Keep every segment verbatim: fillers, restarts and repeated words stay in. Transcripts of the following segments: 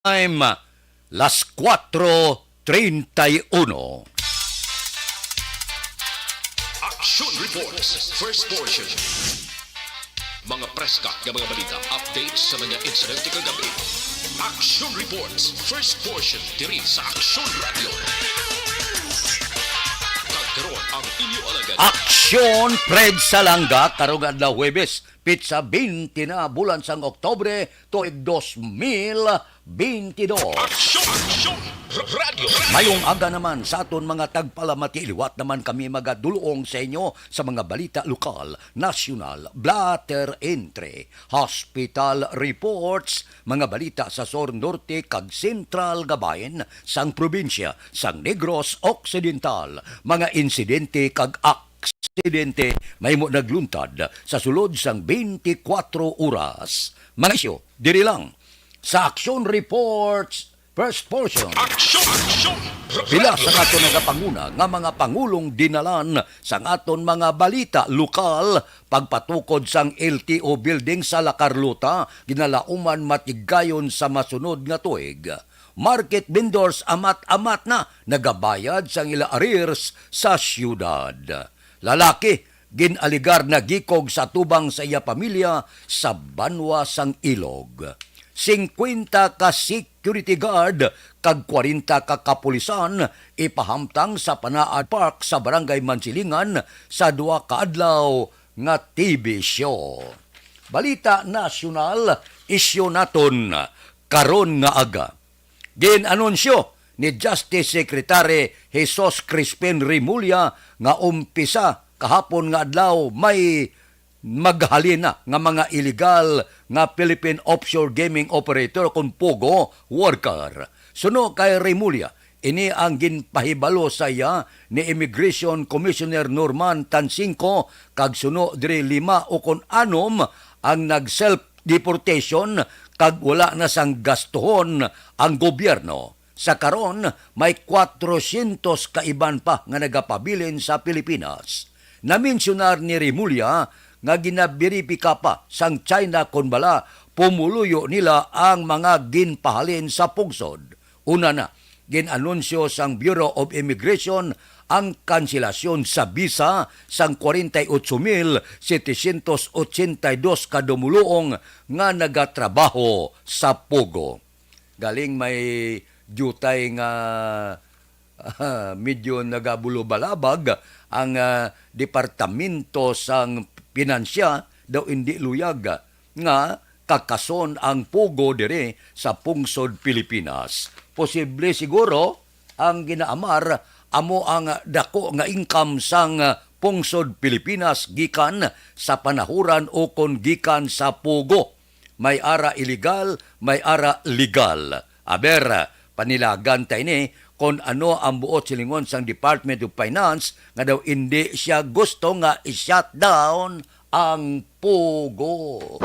Time, las cuatro treinta y uno. Action Reports, first portion. Mga preska nga mga balita, updates sa mga insidente kagabi. Action Reports, first portion, diri sa Action Radio. Kag karon ang inyo alagad. Action Fred Salanga, karong adlaw Huwebes, pitsa twenty na, bulan sang Oktubre, tuig dos mil twenty-two. Aksyon! Aksyon! R-, Radyo! Mayong aga naman sa aton mga tagpalamati. Liwat naman kami magadulong sa inyo sa mga balita lokal, nasyonal, blatter entry, hospital reports, mga balita sa sur, norte, kag sentral nga bahin sang probinsya sang Negros Occidental, mga insidente kag aksidente mahimo nagluntad sa sulod sang twenty-four oras. Mga isyu, diri lang sa Action Reports First Portion. Action! Action! Pila sa aton nagapanguna nga mga pangulong dinalan sang aton mga balita lokal, pagpatukod sang L T O building sa La Carlota, ginalauman matigayon sa masunod nga tuig. Market vendors amat-amat na nagabayad sang ila arrears sa siyudad. Lalaki, gin-aligar nagikog sa tubang sa iya pamilya sa banwa sang Ilog. Singkwenta ka security guard kag kwarenta ka kapulisan ipahamtang sa Panaad Park sa Barangay Mansilingan sa duha ka adlaw nga T V show. Balita nasyonal, isyu naton karon nga aga. Gin-anunsyo ni Justice Secretary Jesus Crispin Remulla nga umpisa kahapon nga adlaw may maghalin na nga mga iligal nga Philippine Offshore Gaming Operator, kon POGO, worker. Suno kay Remulla, ini ang ginpahibalo sa iya ni Immigration Commissioner Norman Tansingco, kag suno diri lima o kon anom ang nag-self deportation kag wala na sang gastuhon ang gobyerno. Sa karon, may kwatrosyentos ka iban pa nga nagapabilin sa Pilipinas. Naminsyonar ni Remulla nga ginaberipika pa sang China kon bala pumuluyo nila ang mga ginpahalin sa pungsod. Una na, gin-anunsyo sang Bureau of Immigration ang kanselasyon sa visa sang kwarenta y ocho mil setecientos ochenta y dos ka dumoluong nga nagatrabaho sa POGO. Galing may diutay nga, ah, medyo nagabulobalabag ang, ah, Departamento sang Pinansya, daw indi luyag nga kakason ang POGO diri sa pungsod Pilipinas. Posible siguro ang ginaamar amo ang dako nga income sang pungsod Pilipinas gikan sa panahuran o kon gikan sa POGO. May ara iligal, may ara legal. Aber, panilagan ta ini kon ano ang buot silingon sang Department of Finance nga daw indi siya gusto nga i-shutdown ang POGO.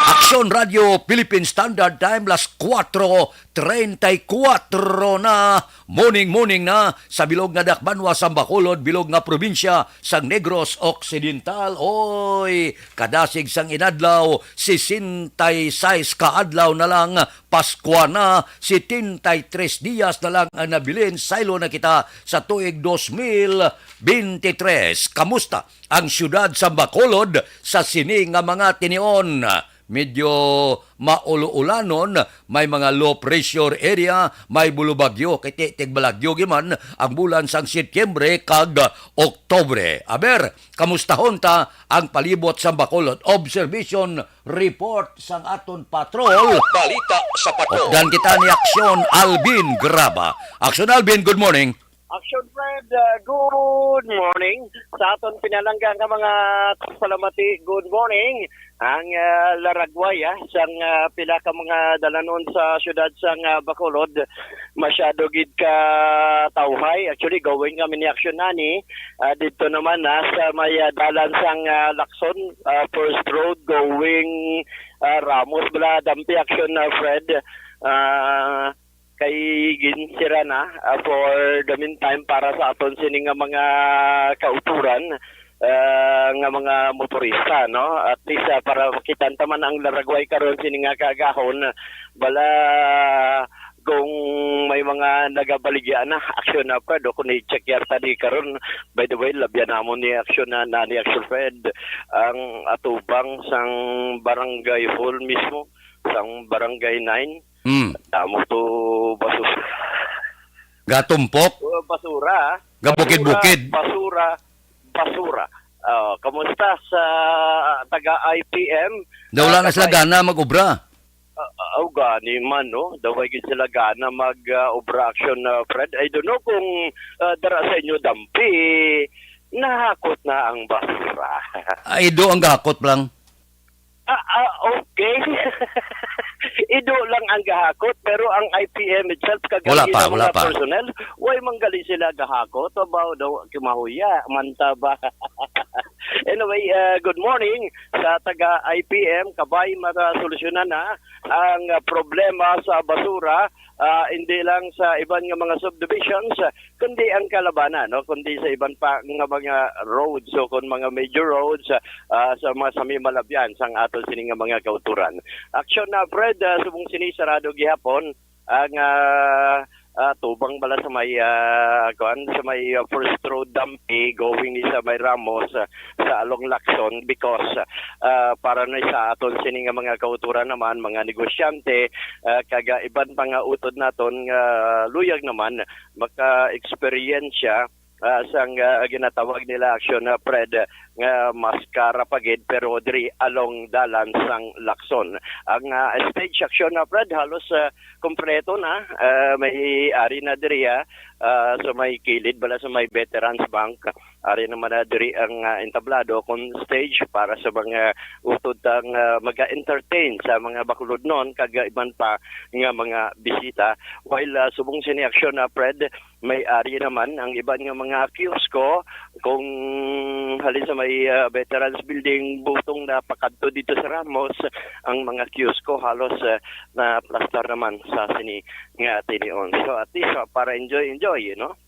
Aksyon Radyo Philippine Standard Time, las kuwatro treinta y kuwatro na. Morning, morning na sa bilog nga dakbanwa sang Bacolod, bilog nga probinsya sang Negros Occidental. Oy, kadasig sang inadlaw, sesenta y seis ka adlaw na lang, Paskwa na, setenta y tres dias na lang ang nabilin, saylo na kita sa tuig dos mil bente tres. Kamusta ang siyudad sa Bacolod sa sini nga mga tinion? Medyo maulo-ulanon, may mga low pressure area, may bulubagyo, kay ti-, tigbalagyo giman ang bulan sang Setyembre kag Oktubre. Aber, kamustahon ta ang palibot sa Bacolod. Observation report sang aton patrol. Balita sa patrol. Updan kita ni Aksyon Alvin Graba. Aksyon Alvin, good morning. Action Fred, uh, good morning. Sa aton pinalangga nga mga tagpalamati, good morning. Ang, uh, laragway, ah, sang, uh, pila ka mga dalanon sa siyudad sang, uh, Bacolod, masyado gid ka tawhay. Actually, going kami ni aksyon ani, uh, didto naman, ah, sa may, uh, dalan sang, uh, Lacson, uh, First Road, going, uh, Ramos. Bala, dampi aksyon na, Fred. Uh, kay ginsira na, ah, for the meantime, para sa aton sini nga mga kauturan, ah, nga mga motorista, no? At least, ah, para makitan ta man ang laragway karon sini nga kaagahon, bala kung may mga nagabaligya na, aksyon na pa, do, kung i-check yata ni karon. By the way, labyan namon ni aksyon na, na ni aksyon Fred, ang atubang sang barangay hall mismo, sang barangay nine. Hmm. Damo to basu-, Gatumpok? Oh, basura, ah. Gabukid-bukid. Basura, basura, basura. Oh, kamusta sa taga I P M? Daw wala na sila gana mag-obra. Ah, ah, oh, gani man, no? Daw wala gid sila gana mag, ah, obra, action, ah, Fred. I don't know kung, ah, dara sa inyo dampi, nahakot na ang basura. Ay, do ang gakot lang. Ah, ah, okay. Ido lang ang gahakot, pero ang I P M itself, kag ang Wala pa, ilang wala mga pa. personnel, way manggali sila gahakot. Abaw daw, kimahuya, man ta ba? Anyway, ah, good morning sa taga I P M. Kabay, masolusyonan na ang, ah, problema sa basura, ah, hindi lang sa iban nga mga subdivisions, kundi ang Kalabana, no? Kundi sa iban pa nga mga roads, so kung mga major roads, ah, sa mga sami malabyan sang aton sini nga mga kauturan. Action na, Fred, ah, subong sini sarado gihapon ang, ah, ah, tubang bala sa may, ah, kuan, sa may, ah, First Road Dampi, going ni sa may Ramos, ah, sa along Lacson, because, ah, para na sa aton sini nga mga kauturan naman, mga negosyante, ah, kag, ah, iban pa nga utod naton nga luyag naman maka-eksperyensya, ah, sang, ah, ginatawag nila action, ah, Fred, nga maskara pa gid, pero diri along dalan sang Lacson. Ang, ah, stage action, ah, Fred, halos, ah, kompleto na. Ah, may ari na diri, ah, ah, sa may kilid bala sa may Veterans Bank. Ari naman na diri ang, ah, entablado kon stage para sa mga utod ang, ah, maga-entertain sa mga bakulodnon kag iban pa nga mga bisita. While, ah, subong sini aksyon na, Fred, may ari naman ang iban nga mga kiosko. Kung halin sa may, ah, Veterans Building, butong na pakadto dito sa Ramos, ang mga kiosko halos, ah, na plastar naman sa sini nga tinion. So, at least, ah, para enjoy, enjoy, you know?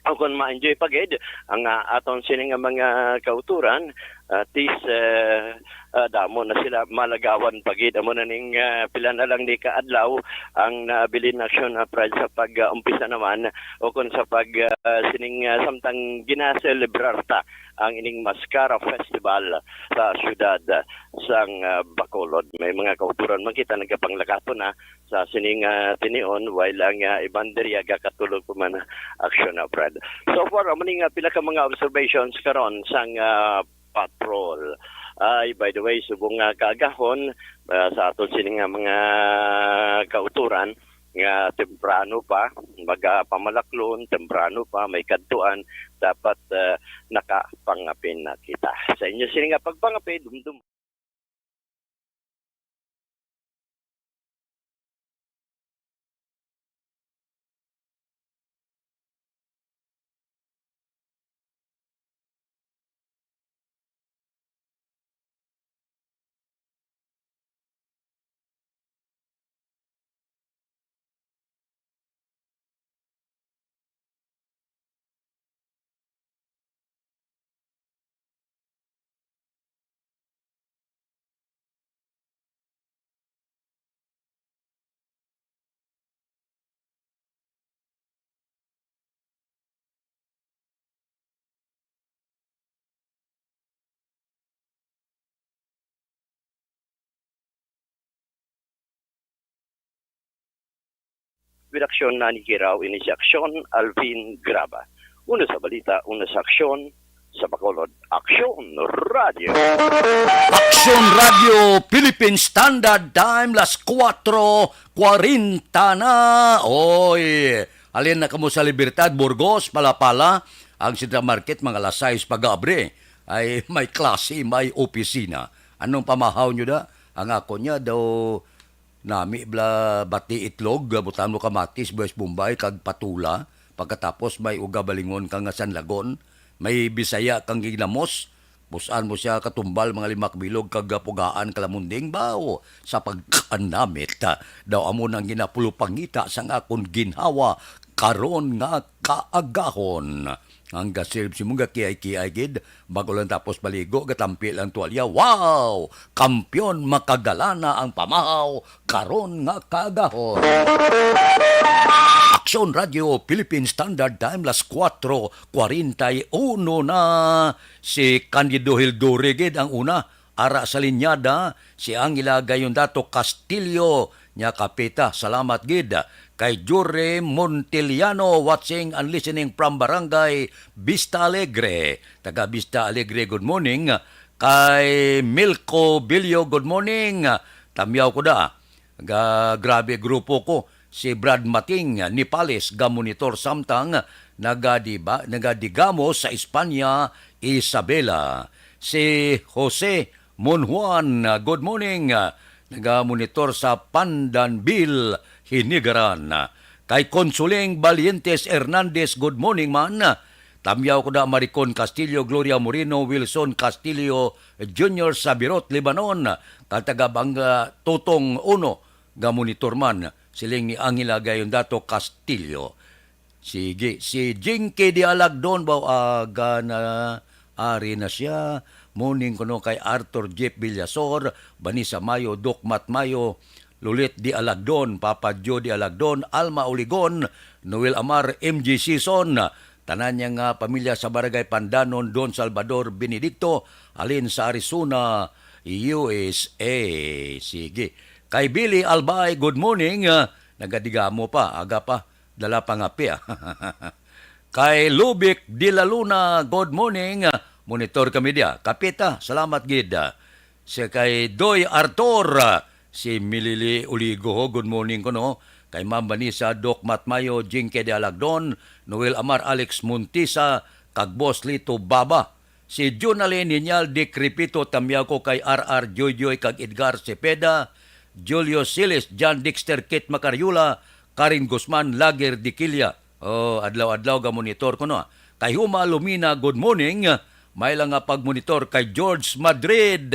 O kung ma-enjoy pa gid ang, ah, aton sini nga mga kauturan, at least, ah, ah, damo na sila malagawan pa gid. Amo na ning, ah, pila na lang ni ka adlaw ang naabilin na aksyon, ah, Fred, sa pag-umpisa naman o kung sa pag, ah, sining, ah, samtang ginaselebrar ta ang ining Mascara Festival sa siyudad sang, ah, Bacolod. May mga kauturan man kita nagkapanglakaton na sa sining, ah, tinion, while ang, ah, iban diri, ah, gakatulog pa man, ah, aksyon na, Fred. So far, amo ni nga pila ka mga observations karon sang, ah, patrol. Ay, by the way, subong nga kaagahon, ah, sa aton sini nga mga kauturan nga temprano pa, magapamalaklon, temprano pa, may kadtuan, dapat, ah, nakapangapin na kita. Sa inyo sini nga pagpangapi, dumdum. With aksyon na ni Giraw ini si Aksyon Alvin Graba. Una sa balita, una sa aksyon, sa Bacolod, Aksyon Radio. Aksyon Radio Philippine Standard Time, las kuwatro kwarenta na. Oy, halin na kamo sa Libertad, Burgos, Palapala, ang Central Market, mga alas sais pag-abre. Ay, may klase, may opisina. Anong pamahaw nyo da? Ang ako niya daw, nami bala bati itlog, butangan mo kamatis, buwis Bombay, kag patula. Pagkatapos may uga balingon ka nga sanlagon, may Bisaya kang ginamos, bus-an mo siya katumbal mga lima ka bilog kag pugaan kalamunding. Bawo sa pagkanamit, ah, daw amo nang ginapulupangita sang akon ginhawa, karon nga kaagahon. Ang gasilip si mong gakiay-kiay gid, bago lang tapos maligo, gatampi lang tuwalya. Wow! Kampiyon, makagalana ang pamahaw karon nga kaagahon. Aksyon Radio Philippine Standard Time, las kuwatro kwarenta y uno na. Si Candido Hilduri gid ang una. Ara sa linyada, si Angela Gayondato Castillo, nya kapita, salamat gid. Kay Jure Montiliano, watching and listening from Barangay Vista Alegre. Taga Vista Alegre, good morning. Kay Milko Bilyo, good morning. Tamyaw ko da. Ga-, grabe grupo ko. Si Brad Mating, Nepales, ga-monitor samtang nagadiba-, nagadigamo sa Espanya, Isabela. Si Jose Monjuan, good morning, naga-monitor sa Pandanbil, Hinigaran. Kay Consuling Valientes Hernandez, good morning man. Tamyaw ko da Maricon Castillo, Gloria Moreno, Wilson Castillo Junior sa Birot, Lebanon. Kag taga Banga, Tutong Uno, ga-monitor man, siling ni Angela Gayondato Castillo. Sige, si Jinky Dialagdon, baw aga na, ari na siya. Morning kuno kay Arthur Jeff Villasor, Vanessa Mayo, Doc Matt Mayo, Lulit Dialagdon, Papa Joe Dialagdon, Alma Oligon, Noel Amar, M J Season, tanan niya nga pamilya sa Barangay Pandanon, Don Salvador Benedicto, halin sa Arizona, U S A. Sige. Kay Billy Albay, good morning. Ah, nagadigamo pa, aga pa. Dala pa nga pi, ah. Kay Lubic de la Luna, good morning. Monitor kami dia. Kapita, salamat gid. Si kay Doy Arthur, si Milili Uligo, good morning kuno. Kay Ma'am Vanessa, Doc Matmayo, Jinky de Alagdon, Noel Amar, Alex Montisa, kag Boss Lito Baba. Si Junalyn Niñal, Dick Repito, tamyaw ko kay R R Joyjoy kag Edgar Cepeda, Julio Siles, John Dexter, Kit Macariola, Karen Guzman, Lager Diquilla. Oh, adlaw-adlaw ga monitor ko, no? Kay Huma Lumina, good morning. May lang nga pagmonitor kay George Madrid.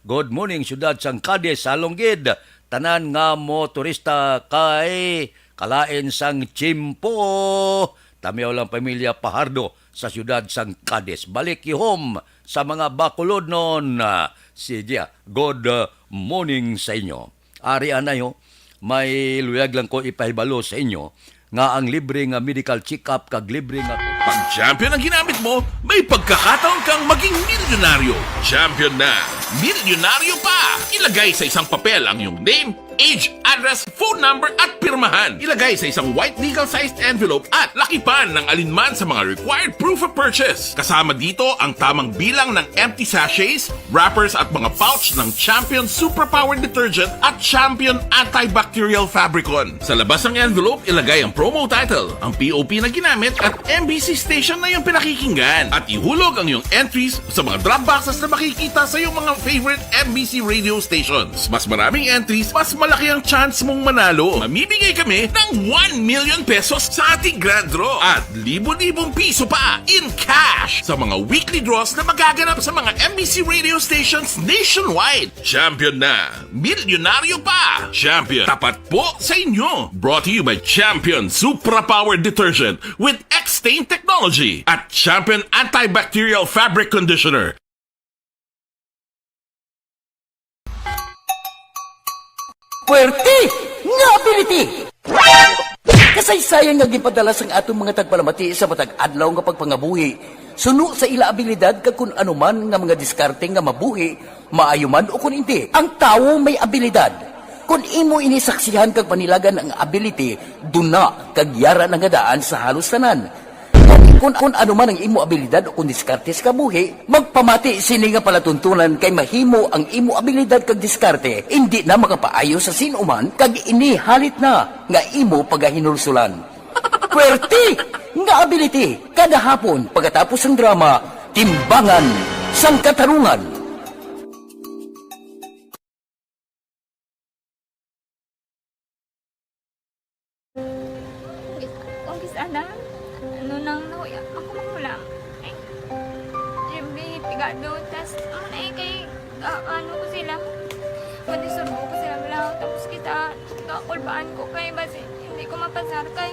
Good morning, siyudad sang Cadiz, sa Lunggid. Tanan nga motorista kay kalain sang tiyempo. Tamyaw lang pamilya Pahardo sa siyudad sang Cadiz. Balik ihom sa mga Bacolodnon. Ah, sige, ah, good, ah, morning sa inyo. Ari anay, ho, may luyag lang ko ipahibalo sa inyo nga ang libre nga medical check-up kag libre nga Pag Champion ang ginamit mo, may pagkakataon kang maging milyonaryo. Champion na, milyonaryo pa! Ilagay sa isang papel ang iyong name, age, address, phone number, at pirmahan. Ilagay sa isang white legal-sized envelope at lakipan ng alinman sa mga required proof of purchase. Kasama dito ang tamang bilang ng empty sachets, wrappers, at mga pouch ng Champion Superpower Detergent at Champion Antibacterial Fabricon. Sa labas ng envelope, ilagay ang promo title, ang P O P na ginamit, at M B C station na iyong pinakikinggan. At ihulog ang iyong entries sa mga drop boxes na makikita sa iyong mga favorite M B C radio stations. Mas maraming entries, mas malaki ang chance mong manalo. Mamimigay kami ng one million pesos sa ating grand draw at libo-libong piso pa in cash sa mga weekly draws na magaganap sa mga M B C radio stations nationwide. Champion na! Milyonaryo pa! Champion, tapat po sa inyo! Brought to you by Champion Supra Power Detergent with X-Stain Technology at Champion Antibacterial Fabric Conditioner. Puwerte nga ability! Kasaysayan nga ginpadala sang aton mga tagpalamati sa matag adlaw nga pagpangabuhi, suno sa ila abilidad kag kun ano man nga mga diskarte nga mabuhi, maayo man o kun indi, ang tawo may abilidad. Kun imo ini saksihan kag panilagan ang ability, duna kag yara na nga daan sa halos tanan. Kun, kun ano man ang imo abilidad o kun diskarte sa kabuhi, magpamati sini nga palatuntunan kay mahimo ang imo abilidad kag diskarte indi na makapaayo sa sin-o man kag ini halit na nga imo pagahinulsulan. Puwerte nga ability kada hapon pagkatapos sang drama, Timbangan sang Katarungan. Kung kis-, kung kis-, ana, ano nang nahuya ako magulang. Ay, Jimmy, pigado, tas, ano na eh, kay, ah, ano ko sila, pwede surbo ko sila, wala, tapos kita, kakulbaan ko kay, basi, hindi ko mapasar kay.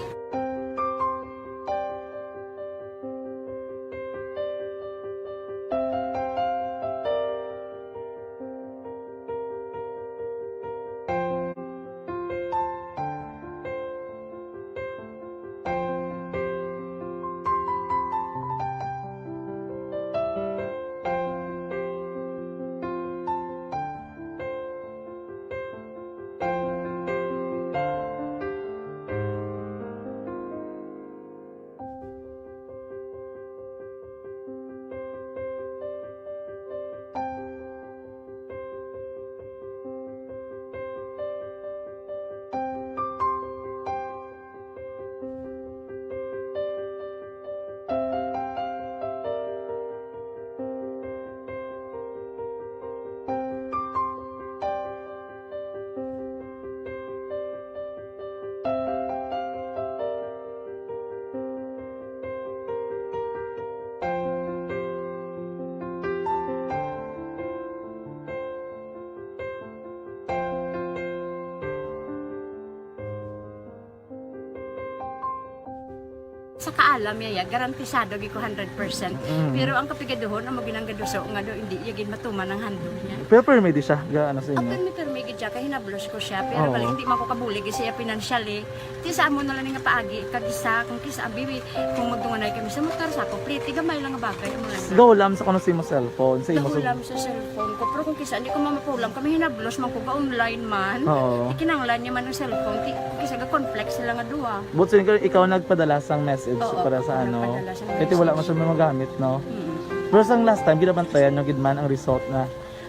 Kaalam niya, ya, garantisado gid ko hundred percent. Mm. Pero ang kapigaduhon, amo ginang gaduso nga do, hindi niya gid matuman ang handog niya. Pero permi di siya, ga ano sa imo? Pirmi-pirmi gid siya, kay hinablos ko siya. Pero Oo. bali, hindi man ko kabulig siya financially. Ti sa amo na lang nga paagi, kag isa, kung kisa, abi, kung magdunganay kami sa motor, sa ako, pliti, gamay lang nga bagay, amo lang. Gahulam sa kuno sa imo cellphone, sa imo Gahulam sa cellphone ko. Pero kung kisa, hindi ko mamapulam, kami hinablos man ko, ga-online man. Oo. Ikinanglan niya man ang cellphone, ti, kung kisa, ga-conflict sila nga duha. But sin ikaw nagpadala sang message Oo, para sa ano. nagpadala sang Kaya wala man message. Siya magamit, no? Mm. Pero sang last time, ginabantayan nyo gid man ang result na.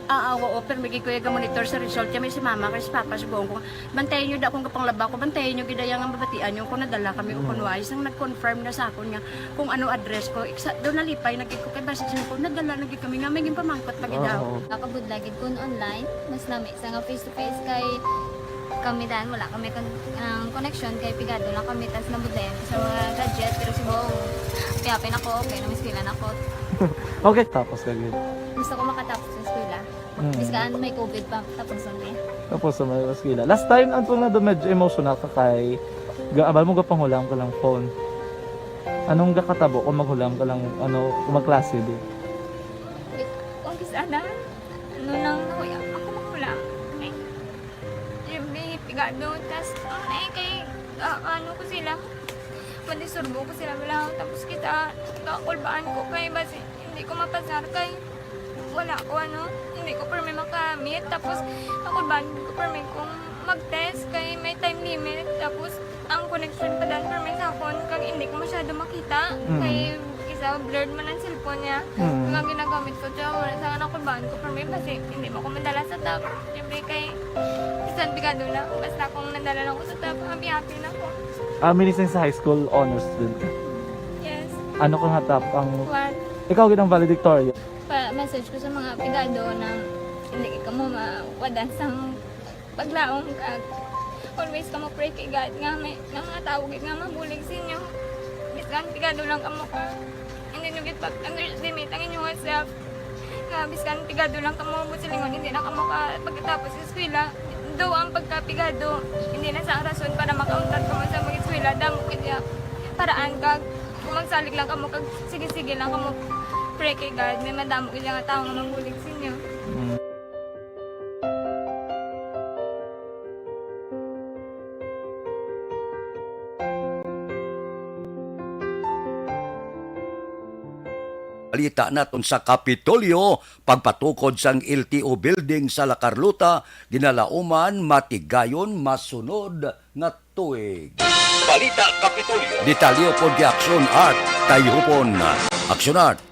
Ah, ah, oo, pero may gikuya ga monitor sa result kami si mama kay si papa sa buong ko. Bantayan niyo da kung kapanglaba ko, bantayan niyo gid ang mabatian niyo kung nadala kami o kung wala. Isang nag-confirm na sa akon nga kung ano address ko. Iksa, doon nalipay na gid ko kay basta siya ko nadala na gid kami nga may ginpamangkot pa gid daw. Oo. Nakabudlay gid kun online, mas nami sa nga face to face kay kami dan wala kami kon ang connection kay pigado lang kami tas nabudlayan ko sa mga gadget pero si Bong piyapin ako okay na miskilan ako. Okay, tapos ka gid. Gusto ko makatapos sa eskwela. Mm. Biskaan may COVID pa tapos ang niya. Tapos sa mga eskwela. Last time, ang tunga do medyo emotional ka kay ga abal mo gapanghulam ka lang phone. Anong gakatabo kung maghulam ka lang ano kung magklase di? Kung kis-a na, ano lang, nakuya, ako magulang. Eh, Jimmy, pigado, tas, ang eh, kay, ah, ano ko sila, mandisturbo ko sila, wala, tapos kita, kakulbaan ko kay, basi, hindi ko mapasar kay, wala ko, ano, hindi ko permi makamit, tapos, kakulbaan ko permi kung mag-test kay may time limit, tapos, ang connection pa dan permi sa akon, kag hindi ko masyado makita, Mm. kay, isa, blurred man ang cellphone niya, Mm. kag ang ginagamit ko, siya, wala sa kakulbaan ko permi, basi, hindi mo ko madala sa top, siyempre kay, bisan pigado na, basta kung nadala lang ko sa top, happy-happy na ko. Ah, minising sa high school honors student ka. Yes, Ano ka nga top ang one. Ikaw gid ang valedictorian. Pa message ko sa mga pigado na hindi ka mo mawadan sang paglaom kag always ka mo pray kay God nga may nga mga tao gid nga mabulig sa inyo. Bisan pigado lang kamo ka hindi nyo gid pag-underestimate ang inyong self. Nga biskan pigado lang kamo mo silingon hindi na kamo ka pagkatapos sa eskwela. Do ang pagkapigado hindi na sa rason para makauntat kamo sa mag-eskwela damo gid ya paraan kag kung magsalig lang kamo kag sige-sige lang kamo pray kay God may madamo gid nga tawo nga mabulig sa inyo. Mm. Balita naton sa Kapitolyo, pagpatukod sang L T O building sa La Carlota, ginalauman matigayon masunod nga tuig. Balita Kapitolyo. Detalye pod kay Action Art, kay Hupon. Action Art.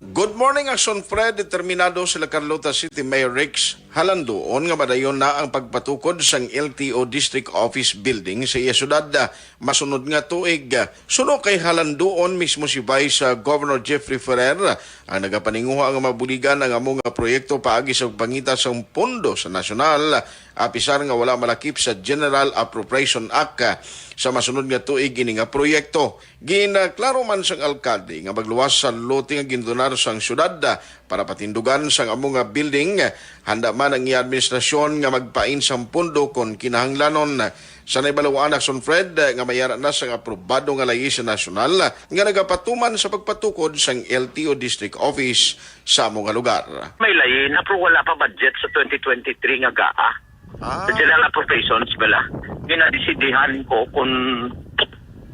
Good morning, Action Fred. Determinado si La Carlota City Mayor Rex Halanduon nga madayon na ang pagpatukod sang L T O District Office Building sa iya syudad masunod nga tuig. Suno kay Halanduon, mismo si Vice Governor Jeffrey Ferrer ang nagapaninguha nga mabuligan ang amo nga proyekto paagi sa pagpangita sang pondo sa nasyonal, apisar nga wala malakip sa General Appropriation Act sa masunod nga tuig ini nga proyekto. Ginaklaro man sang alkalde nga magluwas sa lote nga gindonar sang syudad para patindugan sang amo nga building, handa man ang iya administrasyon nga magpain sang pondo kon kinahanglanon. Sa naibaluan, Action Fred, nga may ara na sang aprobado nga layis nasyonal nga nagapatuman sa pagpatukod sang L T O District Office sa amo nga lugar. May lain, pero wala pa budget sa twenty twenty-three nga gaa. Ah. Sa general appropriations bala, ginadesidihan ko kung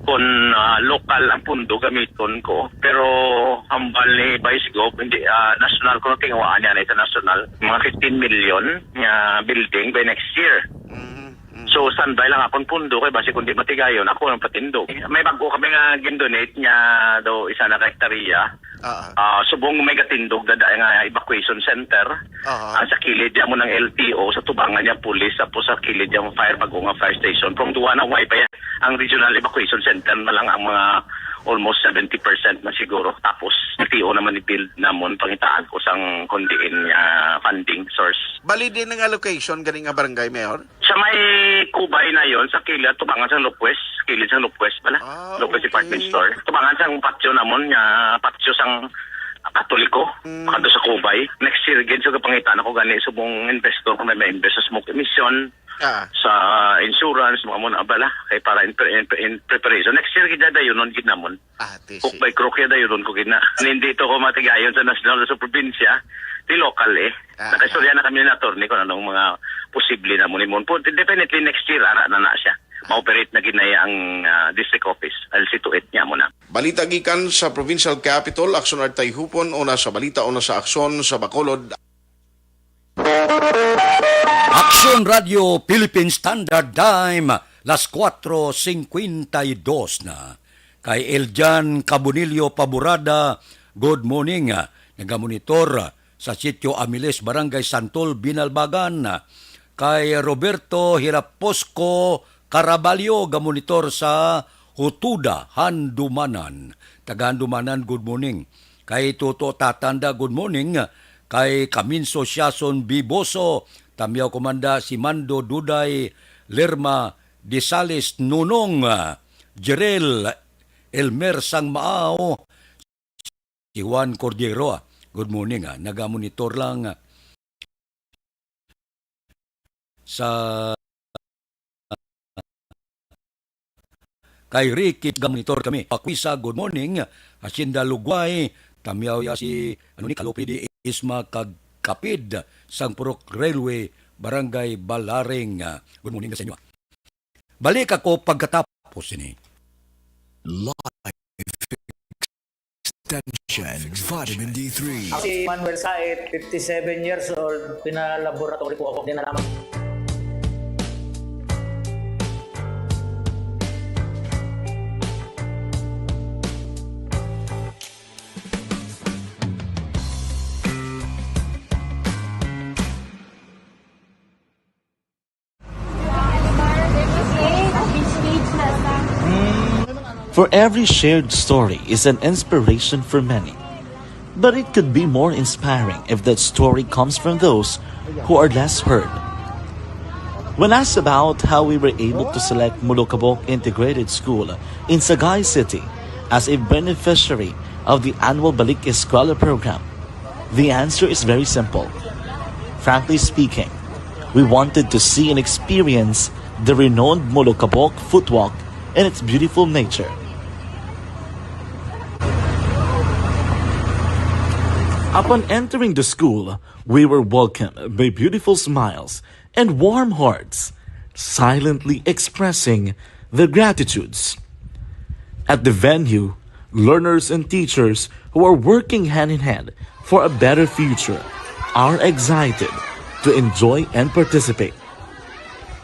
kung ah, local ang pundo gamiton ko. Pero hambal ni Vice Gov, hindi, ah, national ko na tinguhaan niya na international. Mga fifteen million nga building by next year. Mhm, mhm. So, standby lang akong pundo kay basi kung di matigayon, ako ang patindog. May bago kami nga gindonate niya daw isa na ka hektarya. Ah, ah. Ah, subong may gatindog dada nga evacuation center. Aha. Ah, sa kilid niya mo ng L T O, sa tubangan niya police, tapos sa kilid niya mo fire, bago nga fire station. From duwa na, way pa yan. Ang regional evacuation center na lang ang mga almost seventy percent na siguro. Tapos, L T O naman ni build namon, pangitaan ko sang kundiin niya funding source. Bali din ang allocation ganing nga barangay, Mayor? Sa may kubay na yon sa kilid, tubangan sa Lopez, kilid sa Lopez pala. Ah, Lopez okay. Department Store. Tubangan sa patio namon, nga patio sang Katoliko, Mm. Kadto sa Kubay. Next year gid, so, kapangita na ko gani subong investor ko may ma-invest sa smoke emission, Ah. sa insurance, mga muna bala, kay para in, in, in preparation. Next year gid, dayonon gid namon. Ah, ti Hook si by crook ya, dayonon ko gid na. Hindi to ko matigayon sa national, sa probinsya, di local eh. Ah, Nakaistorya na kami na attorney kung anong mga posible na mo ni Mon. Definitely next year, ara na na siya. Ma-operate na gid na ang, ah, district office. I'll see to it niya muna. Balita gikan sa Provincial Capitol, Action Artay Hupon, una sa balita, una sa aksyon sa Bacolod. Action Radio Philippine Standard Time, las cuatro cincuenta y dos na. Kay Eljan Cabonillo Paburada, good morning. Nagamonitor sa Sitio Amiles, Barangay Santol, Binalbagan. Kay Roberto Hiraposco Caraballo, gamonitor sa Hutuda, Handumanan. Taga Handumanan, good morning. Kay Toto Tatanda, good morning. Kay Kaminso Siason Biboso, Tamyaw Komanda, si Mando Duday, Lerma Disales, Nunong, Jerel, Elmer Sangmao, si Juan Cordero, ah. Good morning, ah. Nagamonitor lang, ah, sa kay Ricky, gamonitor kami. Pakwisa, good morning. Hacienda Lugway, tamyaw ya si, ano ni, Kalupi di Isma kag Kapid, sang Purok Railway, Barangay Balaring. Ah, good morning sa inyo. Balik ako pagkatapos ini. Life Extension Vitamin D three. Ako si Manuel Saet, fifty-seven years old. Pinalaboratory po ako. Dinala For every shared story is an inspiration for many. But it could be more inspiring if that story comes from those who are less heard. When asked about how we were able to select Molokabok Integrated School in Sagay City as a beneficiary of the annual Balik Eskwela program, the answer is very simple. Frankly speaking, we wanted to see and experience the renowned Molokabok footwalk and its beautiful nature. Upon entering the school, we were welcomed by beautiful smiles and warm hearts, silently expressing their gratitudes. At the venue, learners and teachers who are working hand in hand for a better future are excited to enjoy and participate.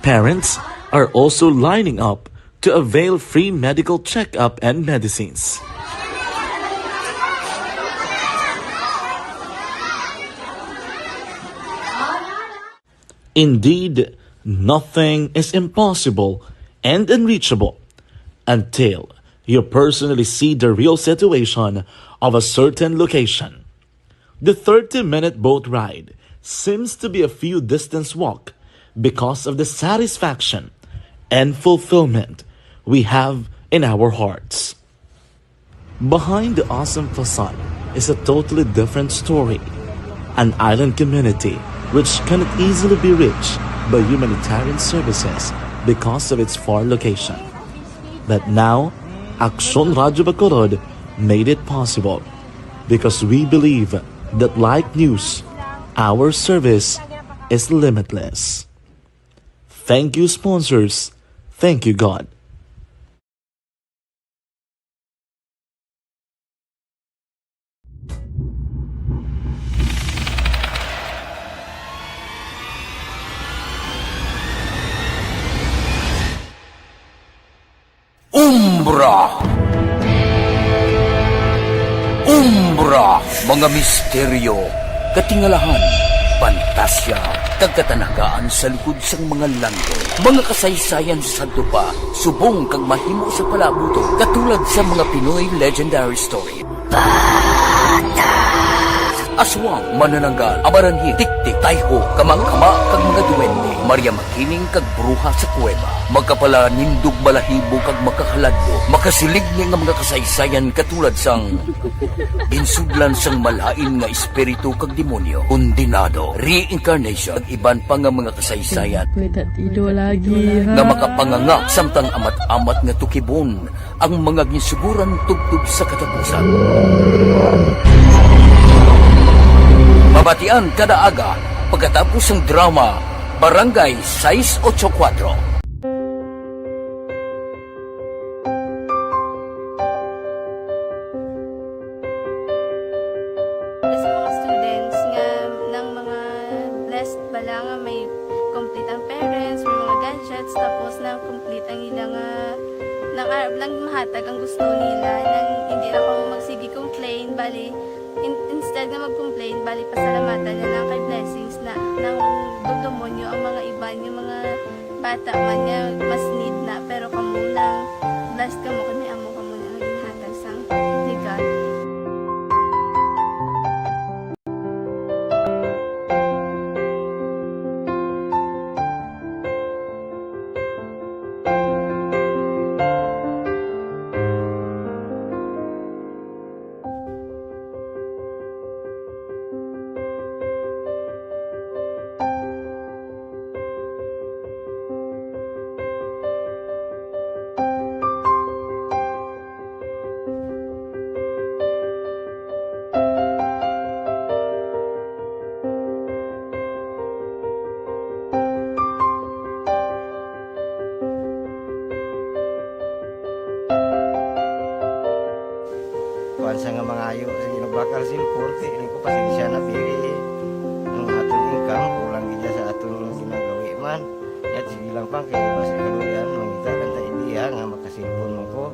Parents are also lining up to avail free medical checkup and medicines. Indeed, nothing is impossible and unreachable until you personally see the real situation of a certain location. The thirty-minute boat ride seems to be a few distance walk because of the satisfaction and fulfillment we have in our hearts. Behind the awesome facade is a totally different story. An island community which cannot easily be reached by humanitarian services because of its far location. But now, Aksyon Radyo Bacolod made it possible because we believe that like news, our service is limitless. Thank you, sponsors. Thank you, God. Umbra. Umbra, mga misteryo, katingalahan, pantasya, kag katanagaan sa lugod sang mga landong. Mga kasaysayan sa sadto pa, subong kag mahimo sa palaabuton, katulad sa mga Pinoy legendary story. Aswang, manananggal, amaranhil, tiktik, tayho, kamakama, kag mga duwende. Maria Makiling kag bruha sa kuweba. Makapalanindog balahibo kag makahaladlo. Makasiligni nga mga kasaysayan katulad sang ginsudlan sang malain nga espiritu kag demonyo, kondenado, reincarnation, kag iban pa nga mga kasaysayan May tatido lagi, ha? Nga makapanganga samtang amat-amat nga tukibon ang mga ginsuguran tubtob sa katapusan. Mabatian kada aga pagkatapos sang drama Barangay sais ocho kuwatro. Sa mga students nga, ng mga blessed bala nga may complete ang parents, may mga gadgets, tapos na complete ang ila nga, nang arab lang mahatag ang gusto nila, nang hindi na kamo magsige complain, bali, in-, instead nga mag-complain, bali, pasalamatan na lang kay blessings na, nang dumdumo nyo ang mga iban, yung mga bata man nga mas need na, pero kamo lang, blessed kamo kay may amo kamo na nga ginhatag sang regalo. Kuan sa nga mangayo, sige, nagbakal sin korte, ini ko pasensya na, pili. Ang aton income, kulang gid sa aton ginagawi man. Yat, sige lang pang, kaya basta kaluyan, mangita lang ta idea nga makasilpon mo ko.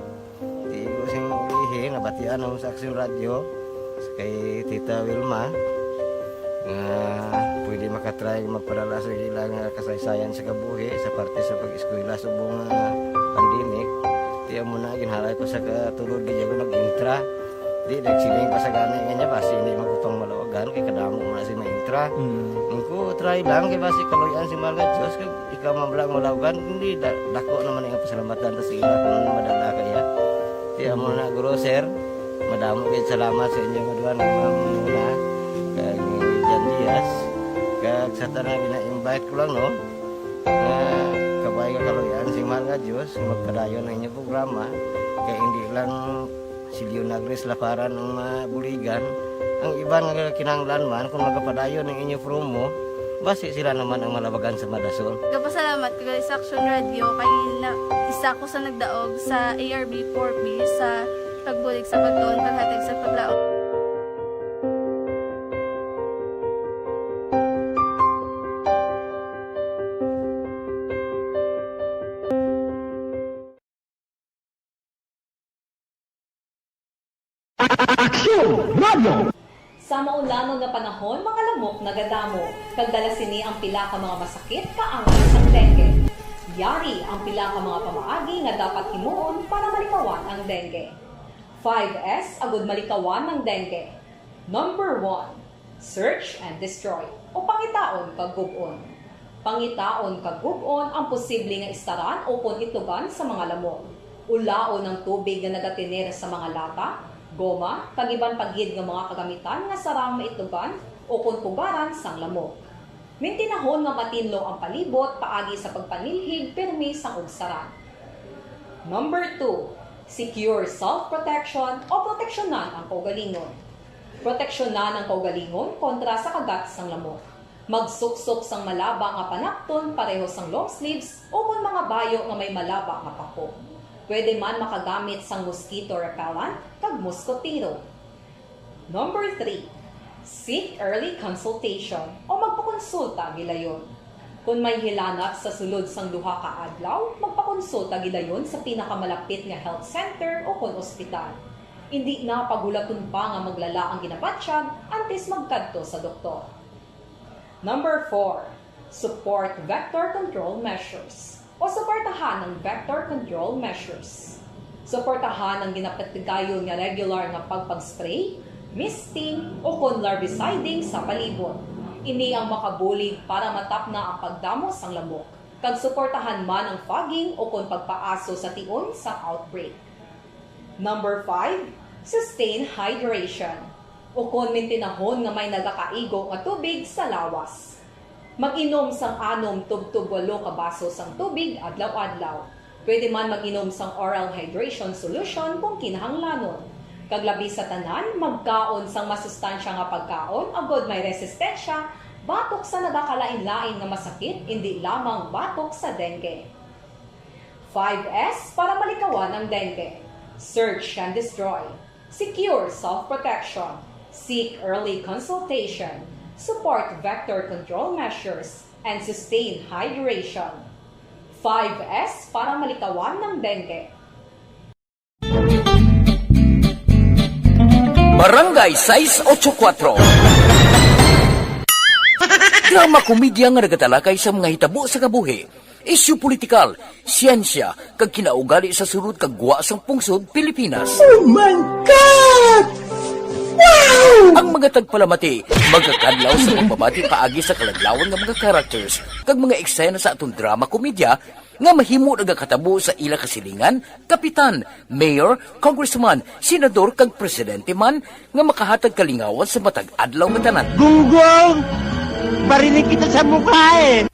Di ko sing ihi, nabatian ako sa Action Radio, kay Tita Wilma, nga pwede makatry magpadala sa ilang, ah, kasaysayan sa kabuhi sa parte sa pag-eskwela subong, ah, pandemic. Di amo na, ginhalay ko sa katulod, di ako nag-intra. Di, nagsiling pa sa gani nga niya, basi hindi man ko pang malawagan, kay kadamo mo na si ma-intra. Mm. Ang ko, try lang, kay basi kaluyan si Mahal nga Diyos, kay ikaw man lang malawagan, hindi, da-, dako naman ang pasalamatan ta sa ila kung ano madala kaya. Di, amo na, guro, sir, madamo kayo salamat sa inyong aduan, kay Ma'am Muna, kay Jan Diaz, kag sa tanan gina-invite ko lang, no? Nga kabay nga kaluyan si Mahal nga Diyos, magpadayon ang inyong programa, kay hindi lang si Leonagris Laparan ang mabuligan, ang iban nga kinahanglan man, kung magapadayon ang inyo promo, basi sila naman ang malabagan sa madason. Gapasalamat ko sa Action Radio kay na, isa ko sa nagdaog sa A R B four B sa pagbulig sa pagtuon, paghatag sa paglaom. Aksyon Radio! Sa maulanon nga panahon, mga lamok nagadamo, kag dala sini ang pila ka mga masakit kaangay sang dengue. Yari ang pila ka mga pamaagi nga dapat himuon para malikawan ang dengue. Five S agud malikawan ang dengue. Number one, search and destroy, o pangitaon kag gub-on. Pangitaon kag gub-on ang posible nga istaran ukon itlogan sa mga lamok. Ulaon ang tubig nga nagatener sa mga lata, goma, kag iban pa gid nga mga kagamitan nga sarang maitlogan ukon pugaran sang lamok. Mintinahon nga matinlo ang palibot paagi sa pagpanilhig pirmi sang ugsaran. Number two, secure self-protection o proteksyonan ang kaugalingon. Proteksyonan ang kaugalingon kontra sa kagat sang lamok. Magsuksok sang malaba nga panapton pareho sang long sleeves ukon mga bayo nga may malaba nga pako. Pwede man makagamit sang mosquito repellent kag moskotero. Number three, seek early consultation o magpakonsulta gilayon. Kon may hilanat sa sulod sang duha ka adlaw, magpakonsulta gilayon sa pinakamalapit nga health center ukon ospital. Indi na paghulaton pa nga maglala ang ginabatyag antes magkadto sa doktor. Number four, support vector control measures o suportahan ang vector control measures. Suportahan ang ginapatigayon nga regular nga pagpag-spray, misting, o kon larviciding sa palibot. Ini ang makabulig para matapna ang pagdamo sang lamok, kag suportahan man ang fogging o kon pagpaaso sa tion sang outbreak. Number five, sustain hydration, o kon mintinahon nga may nagakaigo nga tubig sa lawas. Mag-inom sang anom tubtob walo ka baso sang tubig adlaw-adlaw. Pwede man mag-inom sang oral hydration solution kung kinahanglanon. Kag labi sa tanan, magkaon sang masustansya nga pagkaon agod may resistensya batok sa nagakalain-lain nga masakit, indi lamang batok sa dengue. Five S para malikawan ang dengue. Search and destroy. Secure self-protection. Seek early consultation. Support vector control measures and sustain hydration. Five S para malikawan ng dengue. Barangay sais ocho kuatro. Drama komedya nga nagatalakay sa mga hitabo sa kabuhi, isyu politikal, siyensya, kag kinaugali sa sulod kag gwa sang pungsod Pilipinas. Oh my God! Wow! Ang mga tagpalamati magakadlaw sa pagbabati paagi sa kaladlawan nga mga characters kag mga eksena sa aton drama komedya nga mahimo nagakatabo sa ila kasilingan, kapitan, mayor, congressman, senador, kag presidente man nga makahatag kalingawan sa matag adlaw nga tanan. Gunggong! Barinig kita sa mukha eh!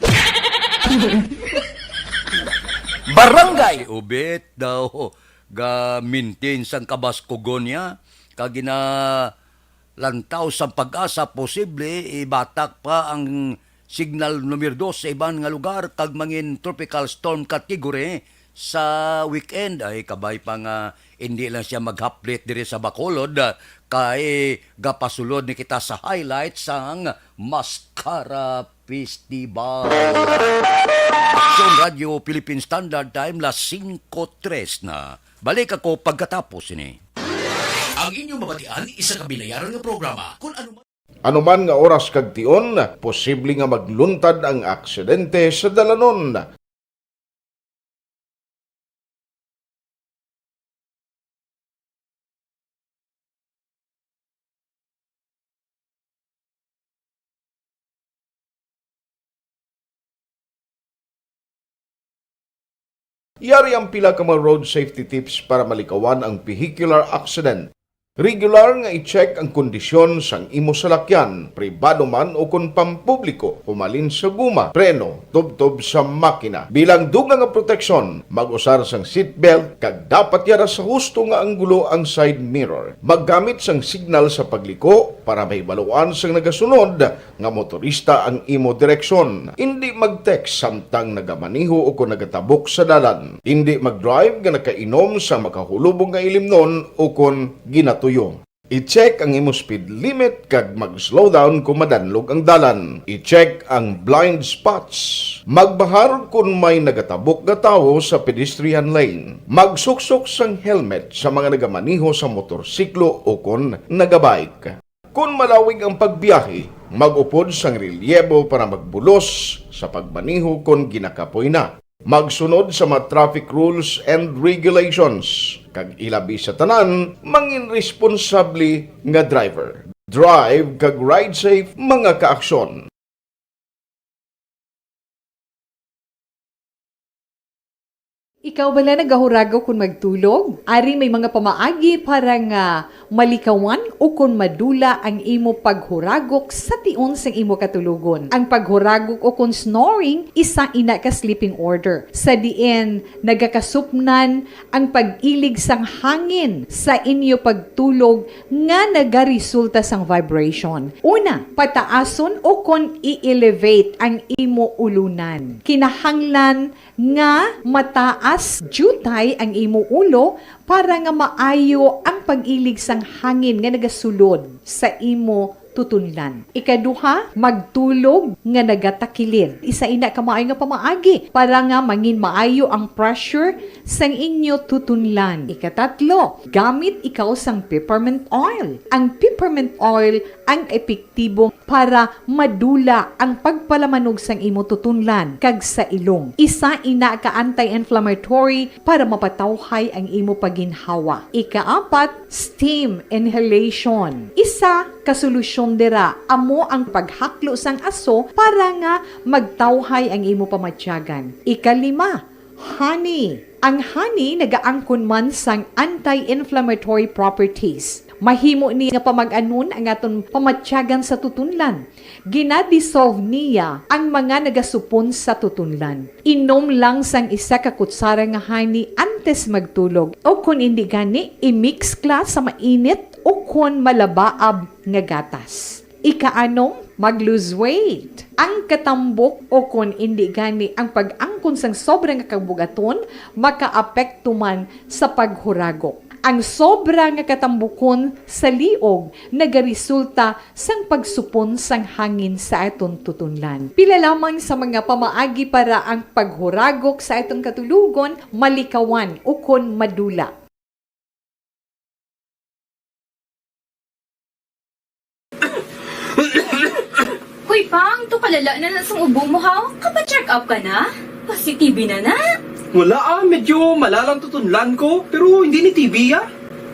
Barangay Ubit daw ga-maintain sang kabaskugon niya kag ginalantaw sang pag-asa posible ibatak pa ang signal numero dos sa iban nga lugar kag mangin tropical storm category sa weekend. Ay, kabay pa nga indi lang siya maghaplit diri sa Bacolod, ah, kay gapasulod ni kita sa highlight sang Mascara Festival. Aksyon Radio Philippine Standard Time, las singko tres na. Balik ako pagkatapos ini. Ang inyong mabatian, isa ka binayaran nga programa. Kung ano man Anuman nga oras kag tion, posible nga magluntad ang aksidente sa dalanon. Yari ang pila ka mga road safety tips para malikawan ang vehicular accident. Regular nga i-check ang kondisyon sang imo salakyan, pribado man ukon pampubliko, humalin sa guma, preno, tubtob sa makina. Bilang dugang nga proteksyon, mag-usar sang seatbelt kag dapat yara sa husto nga anggulo ang side mirror. Maggamit sang signal sa pagliko para mahibaluan sang nagasunod nga motorista ang imo direksyon. Indi mag-text samtang nagamaneho ukon nagatabok sa dalan. Indi mag-drive nga nakainom sa makahulubong nga ilimnon ukon ginatuyo. I-check ang imo speed limit kag mag-slow down kon madanlog ang dalan. I-check ang blind spots. Magbahar kon may nagatabok nga tawo sa pedestrian lane. Magsuksok sang helmet sa mga nagamaneho sa motorsiklo ukon nagabike. Kon malawig ang pagbiyahe, mag-upod sang relyebo para magbulos sa pagmaneho kon ginakapoy na. Magsunod sa mga traffic rules and regulations, kag ilabi sa tanan, mangin responsable nga driver. Drive kag ride safe, mga kaaksyon. Ikaw bala nagahuragok kon magtulog? Ari may mga pamaagi para nga malikawan ukon madula ang imo paghuragok sa tion sang imo katulogon. Ang paghuragok ukon snoring isa ina ka sleeping order, sa diin nagakasupnan ang pag-ilig sang hangin sa inyo pagtulog nga nagaresulta sang vibration. Una, pataason ukon i-elevate ang imo ulunan. Kinahanglan nga mataas diutay ang imo ulo para nga maayo ang pag-ilig sang hangin nga nagasulod sa imo tutunlan. Ikaduha, magtulog nga nagatakilid. Isa ina ka maayo nga pamaagi para nga mangin maayo ang pressure sang inyo tutunlan. Ikatatlo, gamit ikaw sang peppermint oil. Ang peppermint oil ang epektibo para madula ang pagpalamanog sang imo tutunlan kag sa ilong. Isa ina ka anti-inflammatory para mapatawhay ang imo paginhawa. Ikaapat, steam inhalation. Isa ka solusyon dira amo ang paghaklo sang aso para nga magtawhay ang imo pamatyagan. Ikalima, honey. Ang honey nagaangkon man sang anti-inflammatory properties. Mahimo ni nga pamag-anon ang aton pamatyagan sa tutunlan. Gina-dissolve niya ang mga nagasupon sa tutunlan. Inom lang sang isa ka kutsara nga honey antes magtulog, o kon indi gani, i-mix kla sa mainit o kon malabaab nga gatas. Ikaanom, mag-lose weight. Ang katambok o kon indi gani ang pag-angkon sang sobra nga kabugaton makaapekto man sa paghuragok. Ang sobra nga katambukon sa liog nagaresulta sang pagsupon sang hangin sa aton tutunlan. Pila lamang sa mga pamaagi para ang paghuragok sa aton katulogon malikawan ukon madula. Hoy, Pang, to kalala na na sang ubo mo, ha? Kapa-check up ka na? Positive na na. Wala ah, medyo malalang tutunlan ko, pero hindi ni T B ah.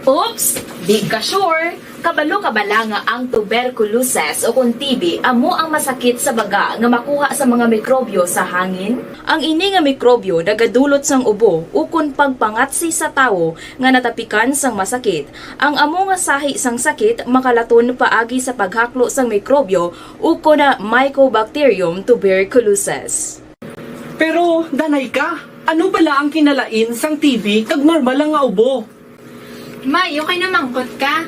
Oops! Di ka sure? Kabalo ka bala nga ang tuberculosis o kon T B amo ang masakit sa baga nga makuha sa mga mikrobyo sa hangin? Ang ini nga mikrobyo nagadulot sang ubo ukon pagpangatsi sa tawo nga natapikan sang masakit. Ang amo nga sahi sang sakit makalaton paagi sa paghaklo sang mikrobyo ukon na Mycobacterium tuberculosis. Pero, Danay ka, ano bala ang kinalain sang T B kag normal lang nga ubo? May, okay na mangkot ka.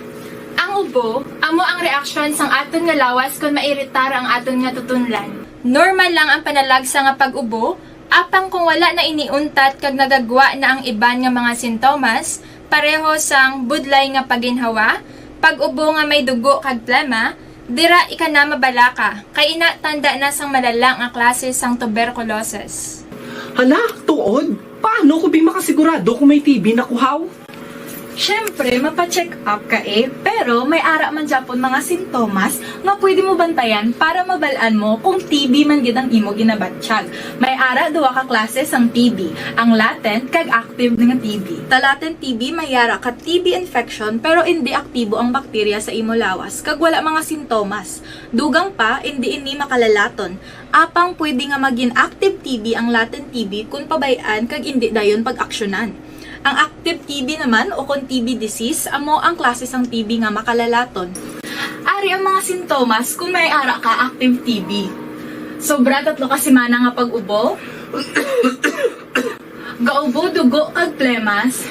Ang ubo, amo ang reaksyon sang aton nga lawas kon mairitar ang aton nga tutunlan. Normal lang ang panalagsa nga pag-ubo, apang kung wala na ini untat kag nagagwa na ang iban nga mga sintomas, pareho sang budlay nga paginhawa, pag-ubo nga may dugo kag plema, dira ika na mabalaka, kay ina tanda na sang malala nga klase sang tuberculosis. Hala, tuod? Paano ko bi makasigurado kung may T B na ko haw? Siyempre, mapa-check up ka eh, pero may ara man gyapon mga sintomas nga pwede mo bantayan para mabal-an mo kung T B man gid ang imo ginabatyag. May ara duha ka klase sang T B, ang latent kag active nga T B. Sa latent T B may ara ka T B infection pero indi aktibo ang bakterya sa imo lawas kag wala mga sintomas. Dugang pa, indi ini makalalaton. Apang pwede nga magin active T B ang latent T B kon pabay-an kag indi dayon pag-aksyonan. Ang active T B naman o kon T B disease amo ang klase sang T B nga makalalaton. Ari ang mga sintomas kon may ara ka active T B. Sobra tatlo ka semana nga pag-ubo. Gaubo dugo kag plemas.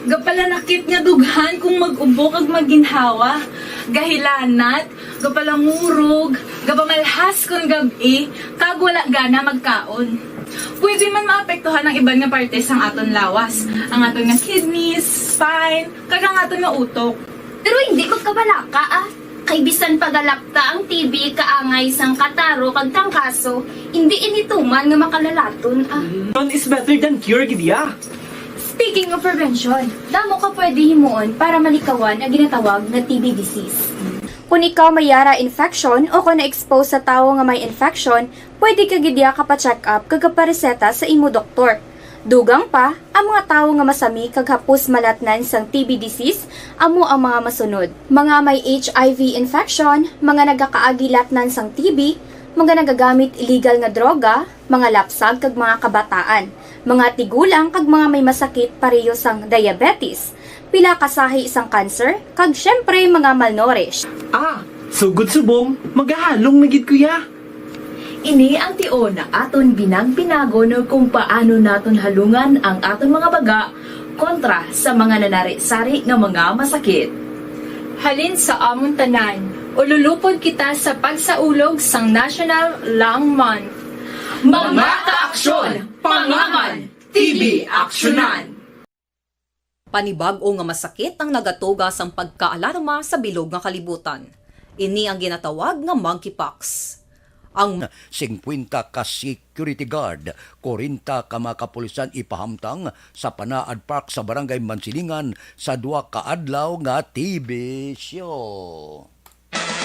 Gapalanakit nga dughan kung mag-ubo kag maginhawa. Gahilanat, gapalangurog, gapamalhas kon gab-i, kag wala gana magkaon. Pwede man maapektuhan ang iban nga parte sang aton lawas, ang aton nga kidneys, spine, kag ang aton nga utok. Pero hindi magkabalaka, ah. Kay bisan pagalapta ang T B kaangay sang kataro kag trangkaso, hindi ini tuman nga makalalaton, ah. Prevention is better than cure, gid ya. Speaking of prevention, damo ka pwede himuon para malikawan ang ginatawag nga T B disease. Kung ikaw may yara infection o kung na-expose sa tawo nga may infection, pwede ka gid ya kapa-check up kag kapareseta sa imo doktor. Dugang pa, ang mga tawo nga masami kag hapos malatnan sang T B disease amo ang mga masunod: mga may H I V infection, mga nagakaagi latnan sang T B, mga nagagamit illegal nga droga, mga lapsag kag mga kabataan, mga tigulang kag mga may masakit pareho sang diabetes, pila ka sahi sang cancer, kag syempre mga malnourished. Ah, sugod subong, magahalong na gid ko ya. Ini ang tion nga aton binagpinagon kung paano naton halungan ang aton mga baga kontra sa mga nanari-sari nga mga masakit. Halin sa amon tanan, ululupod kita sa pagsaulog sang National Lung Month. Mga kaaksyon, pangaman, T B aksyonan! Panibag-o nga masakit ang nagatuga sang pagkaalarma sa bilog nga kalibutan. Ini ang ginatawag nga monkeypox. Ang singkwenta ka security guard, kwarenta ka mga kapulisan ipahamtang sa Panaad Park sa Barangay Mansilingan sa duha ka adlaw nga T V show.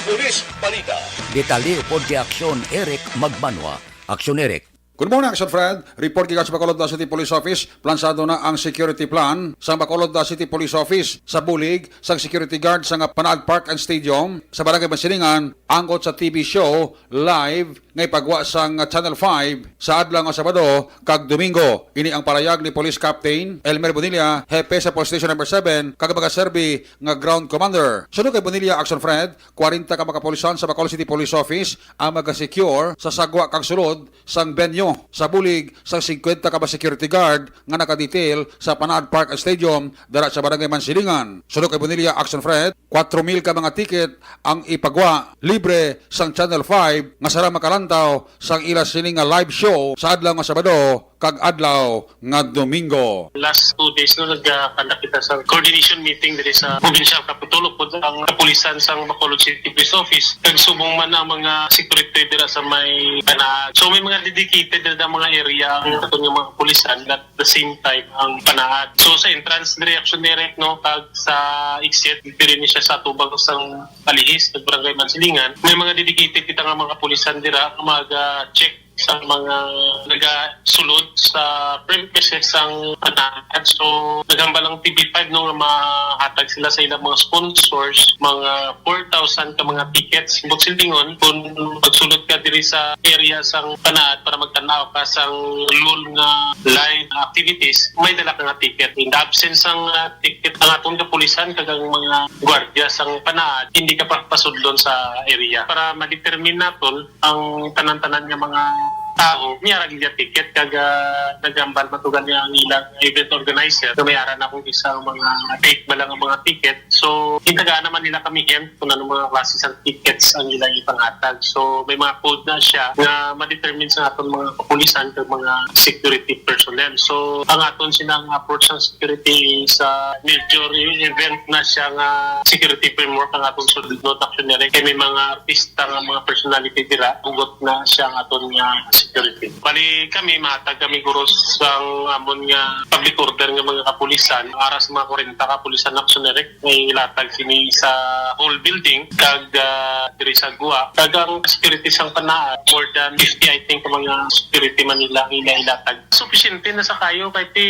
Police Balita. Detalye upod kay Aksyon Eric Magbanwa. Aksyon Eric. Good morning, Action Fred. Report gikan sa Bacolod City Police Office. Plansado na ang security plan sa Bacolod City Police Office sa bulig sang security guard sa nga Panaad Park and Stadium sa Barangay Mansilingan, angkot sa T V show live nga ipagwa sang Channel five sa adlaw nga Sabado kag Domingo. Ini ang palayag ni Police Captain Elmer Bonilla, hepe sa Police Station Number seven, kag magaserbi nga Ground Commander. Suno kay Bonilla, Action Fred, kwarenta ka mga kapulisan sa Bacolod City Police Office ang magasecure sa sagwa kag sulod sang venue sa bulig sang singkwenta ka mga security guard nga nakadetail sa Panaad Park Stadium dira sa Barangay Mansilingan. Suno kay Bonilla, Action Fred, kwatro mil ka mga ticket ang ipagwa libre sang Channel five nga sarang makalantaw sang ila sini nga live show sa adlaw nga Sabado kag adlaw nga Domingo. Last two days, no, nagkanda kita sa coordination meeting diri sa Provincial Capitol, upod ang kapulisan sang Bacolod City Police Office, kag subong man ang mga security dira sa may Panaad. So, may mga dedicated na mga area ang aton nga mga kapulisan, at the same time ang Panaad. So, sa entrance diri, Action Direct, no, kag sa exit, diri ni siya sa tubang sang Alihis, sa Barangay Mansilingan, may mga dedicated kita nga mga kapulisan dira nga mag-check sa mga nagasulod sa premises sang Panaad. So, naghambal ang T V five, no, nga mahatag sila sa ilang mga sponsors mga four thousand ka mga tickets. Buot silingon, kung magsulod ka diri sa area sang Panaad para magtan-aw ka sang Yule nga live activities, may dala ka nga ticket. In the absence sang, ah, ticket, ang aton kapulisan kag ang mga gwardiya sang Panaad, hindi ka pa pasudlon sa area. Para ma-determine naton ang tanan-tanan nga mga tao, niya ra gid ticket, kag, ah, naghambal man tuod niya ang ilang event organizer nga may ara na kung isang mga fake ba lang ang mga ticket. So, gintagaan naman nila kami hint kung ano mga klase sang tickets ang ilang ipanghatag. So, may mga code na siya nga ma-determine sa aton mga kapulisan kag mga security personnel. So, ang aton silang approach sa security sa major event na siya nga security framework ang aton sundon, Action Direct. Kay may mga artista nga mga personality dira, hugot na siya ang aton nga security. Bali kami, mahatag kami guro sang amon nga public order nga mga kapulisan, ara sa mga kwarenta kapulisan, Action Direct, nga ilatag sini sa whole building, kag, ah, diri sa Gua. Kag ang security sang Panaad, more than fifty, I think, ang mga security man nila nga ilatag. Sufisyente na sa kayo kay ti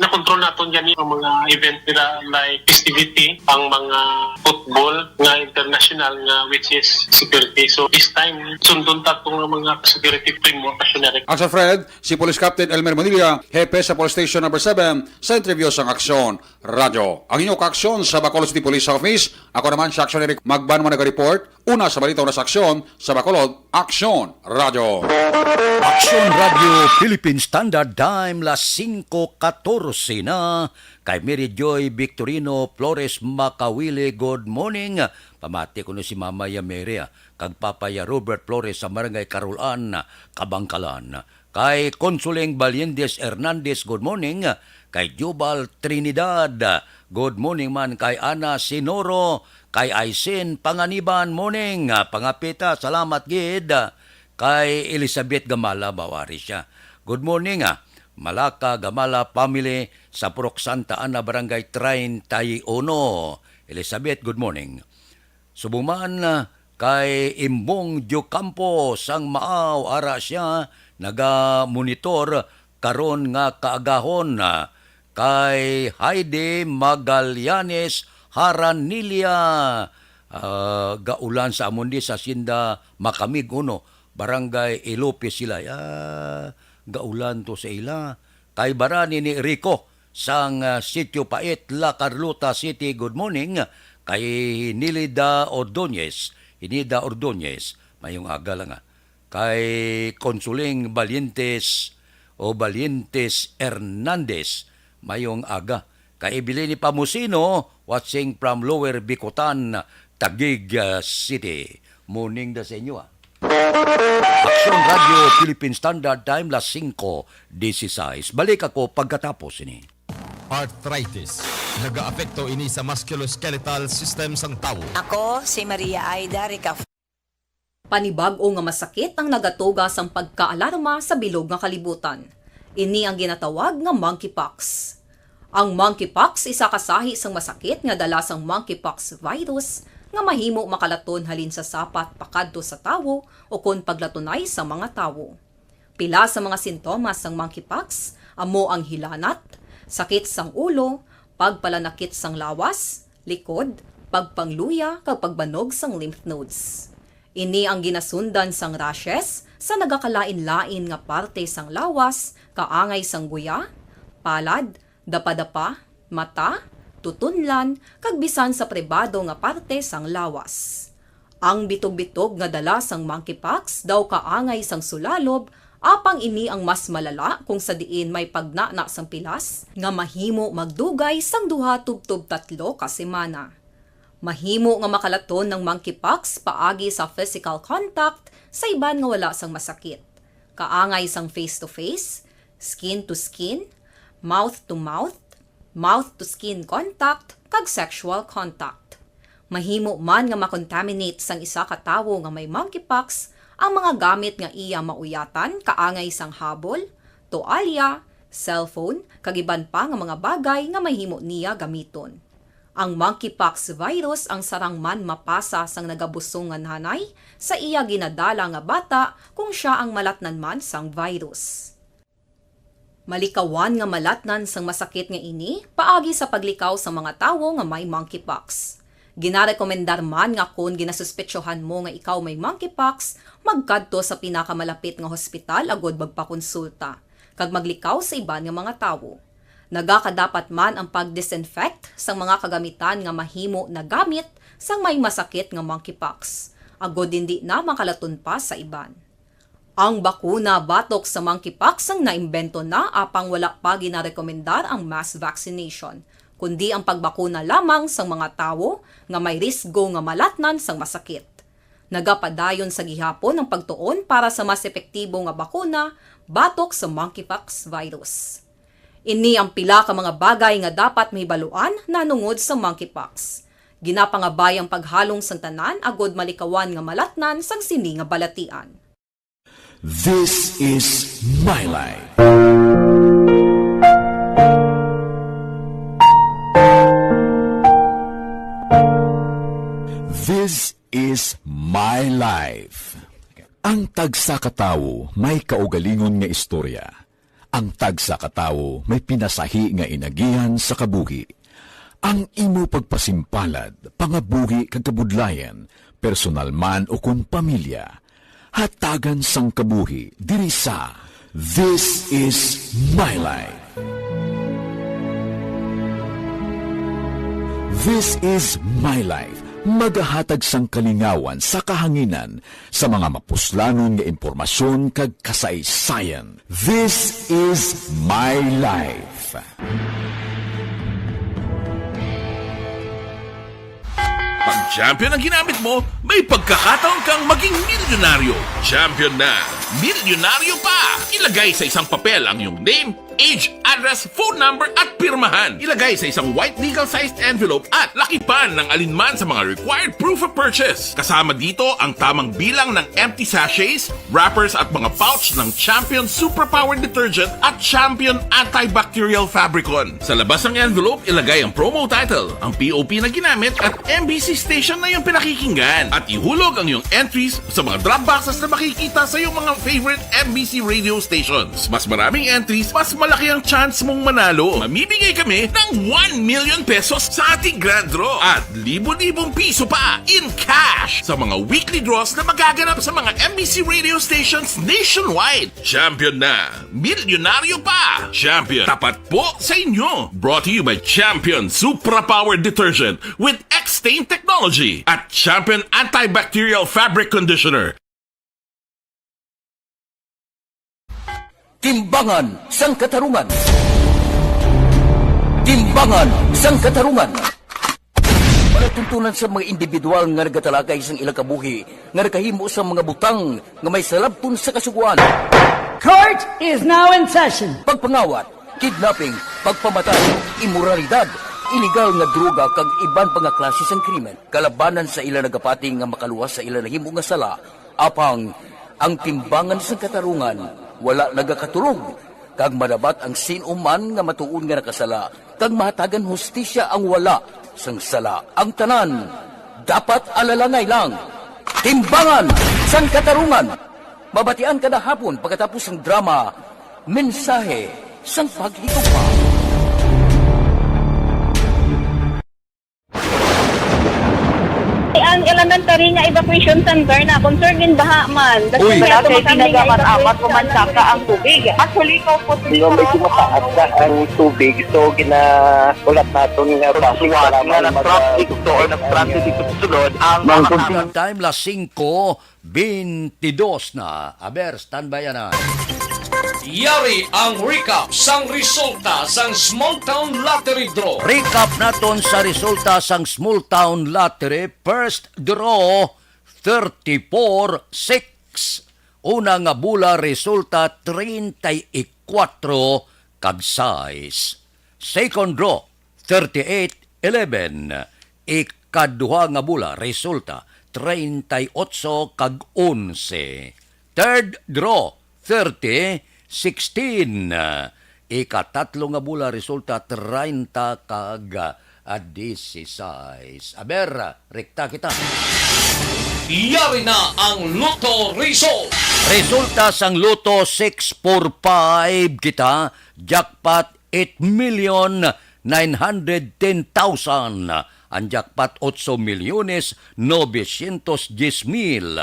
nakontrol naton gani ang mga event nila, like festivity, ang mga football nga international nga, which is security. So this time, sundon ta tong mga security framework, Action Direct. Action Fred, si Police Captain Elmer Monilla, hepe sa Police Station Number seven, sa interview sang Aksyon Radyo. Ang inyo kaaksyon sa Bacolod City Police Office, ako naman si Action Eric Magbanwa naga-report. Una sa balita, una sa aksyon, sa Bacolod, Aksyon Radyo. Aksyon Radyo Philippine Standard Time, las singko katorse na. Kay Mary Joy Victorino Flores Makawili, good morning. Pamati ko no si Mama ya Mary, ah, kag Papa ya Robert Flores sa Barangay Carolan, Kabangkalan. Kay Consuling Valientes Hernandez, good morning. Kay Jubal Trinidad, good morning man. Kay Ana Sinoro, kay Aisin Panganiban, morning. Ah, pangapita, salamat gid. Kay Elizabeth Gamala, mawari siya. Good morning, ah. Malaka Gamala family sa Purok Santa Ana, Barangay treinta y uno. Elizabeth, good morning. Subong man, ah, kay Imbong Diocampo sang Maaw, ara sia naga-monitor karon nga kaagahon, ah, kay Heidi Magallanes Haranilia, ah, gaulan sa amon di sa Hacienda Makamig uno, Barangay Ilope sila. Ah, gaulan to sa ila. Kay Barani ni Rico, sang, ah, Sitio Pait, La Carlota City, good morning. Kay Nilida Ordonez, Hinida Ordonez, mayong aga lang, ah. Kay Consuling Valientes o Valientes Hernandez, mayong aga. Kay Evelyn Pamusino, watching from Lower Bicutan, Taguig, ah, City. Morning da sa inyo, ah. Aksyon Radyo Philippine Standard Time, las singko dieciséis. Balik ako pagkatapos ini. Arthritis. Nagaapekto ini sa musculoskeletal system sang tawo. Ako si Maria Aida Ricaf. Panibag-o nga masakit ang nagatuga sang pagkaalarma sa bilog nga kalibutan. Ini ang ginatawag nga monkeypox. Ang monkeypox isa ka sahi sang masakit nga dala sang monkeypox virus nga mahimo makalaton halin sa sapat pakadto sa tawo ukon paglatunay sa mga tawo. Pila sa mga sintomas sang monkeypox amo ang hilanat, sakit sang ulo, pagpalanakit sang lawas, likod, pagpangluya, kag pagbanog sang lymph nodes. Ini ang ginasundan sang rashes sa nagakalain-lain nga parte sang lawas, kaangay sang guya, palad, dapadapa, mata, tutunlan, kag bisan sa pribado nga parte sang lawas. Ang bitog-bitog nga dala sang monkeypox daw kaangay sang sulalob, apang ini ang mas malala kung sa diin may pagnana sang pilas nga mahimo magdugay sang duha tubtob tatlo ka semana. Mahimo nga makalaton ang monkeypox paagi sa physical contact sa iban nga wala sang masakit, kaangay sang face-to-face, skin-to-skin, mouth-to-mouth, mouth-to-skin contact, kag sexual contact. Mahimo man nga makontaminate sang isa ka tawo nga may monkeypox ang mga gamit nga iya mauyatan, kaangay sang habol, toalya, cellphone, kag iban pa nga mga bagay nga mahimo niya gamiton. Ang monkeypox virus ang sarang man mapasa sang nagabusong nga nanay sa iya ginadala nga bata kung sia ang malatnan man sang virus. Malikawan nga malatnan sang masakit nga ini paagi sa paglikaw sa mga tawo nga may monkeypox. Ginarekomendar man nga kon ginasuspetsohan mo nga ikaw may monkeypox, magkadto sa pinakamalapit nga hospital agud magpakonsulta kag maglikaw sa iban nga mga tawo. Nagakadapat man ang pag-disinfect sang mga kagamitan nga mahimo nagamit sang may masakit nga monkeypox, agud indi na makalaton pa sa iban. Ang bakuna batok sa monkeypox ang naimbento na apang wala pa ginarekomendar ang mass vaccination, kundi ang pagbakuna lamang sang mga tawo nga may risgo nga malatnan sang masakit. Nagapadayon sa gihapon ang pagtuon para sa mas epektibo nga bakuna batok sa monkeypox virus. Ini ang pila ka mga bagay nga dapat mahibaluan nanungod sa monkeypox. Ginapangabay ang paghalong sang tanan agud malikawan nga malatnan sang sini nga balatian. This is my life. This is my life. Ang tagsa ka tawo may kaugalingon nga istorya. Ang tagsa ka tawo may pinasahi nga inagihan sa kabuhi. Ang imo pagpasimpalad, pangabuhi kag kabudlayan, personal man o kon pamilya, hatagan sang kabuhi diri sa This is My Life. This is My Life, magahatag sang kalingawan sa kahanginan sa mga mapuslanon nga impormasyon kag kasaysayan. This is My Life. Pag champion ang ginamit mo, may pagkakataon kang maging milyonaryo. Champion na! Milyonaryo pa! Ilagay sa isang papel ang iyong name, age, address, phone number at pirmahan. Ilagay sa isang white legal-sized envelope at lakipan ng alinman sa mga required proof of purchase. Kasama dito ang tamang bilang ng empty sachets, wrappers at mga pouch ng Champion Superpower Detergent at Champion Antibacterial Fabricon. Sa labas ng envelope, ilagay ang promo title, ang P O P na ginamit at M B C station na iyong pinakikinggan. At ihulog ang iyong entries sa mga drop boxes na makikita sa iyong mga favorite M B C radio stations. Mas maraming entries, mas malaki ang chance mong manalo. Mamimigay kami ng one million pesos sa ating grand draw at libo-libong piso pa in cash sa mga weekly draws na magaganap sa mga M B C radio stations nationwide. Champion na! Milyonaryo pa! Champion, tapat po sa inyo! Brought to you by Champion Supra Power Detergent with X-Stain Technology at Champion Antibacterial Fabric Conditioner. Timbangan sang Katarungan. Timbangan sang Katarungan. Palatuntunan sa mga individual nga nagatalakay sang ilang kabuhi nga nakahimo sang mga butang nga may salabton sa Kasugoan. Court is now in session. Pagpangawat, kidnapping, pagpamatay, imoralidad, iligal nga droga kag iban pa nga klase sang krimen. Kalabanan sa ila nagapati nga makaluwas sa ila nahimo nga sala, apang ang timbangan sang katarungan wala nagakatulog, kag madabat ang sin-o man nga matuod nga nakasala, kag mahatagan hustisya ang wala sang sala. Ang tanan dapat alalangay lang. Timbangan sang katarungan. Mabatian kada hapon pagkatapos sang drama, Mensahe sang Paghigugma. Ang elementary nga evacuation center na concerned in baha man. Uy. Wala kay ginagamit-amat ko man saka ang tubig. Actually, ko po Yung medyo mataas na ang tubig, so ginahulat naton nga base para nga mag- na-traffic to or na-stranded dito sa sulod ang mga Time, las singko, bentidos na. Aber, standby na. Yari ang recap sang resulta sang Small Town Lottery Draw. Recap naton sa resulta sang Small Town Lottery. First draw, thirty-four six. Una nga bola resulta treinta y cuatro kag sais. Second draw, thirty-eight eleven. Ikaduha nga bola resulta treinta y ocho kag onse. Third draw, thirty sixteen. Ikatatlo nga bola resulta treinta kag, ah, dieciséis. Aber, rekta kita. Yari na ang Lotto result. Resulta sang Lotto six four five kita, jackpot eight million nine hundred ten thousand. Ang jackpot, ocho milyones novecientos diez mil.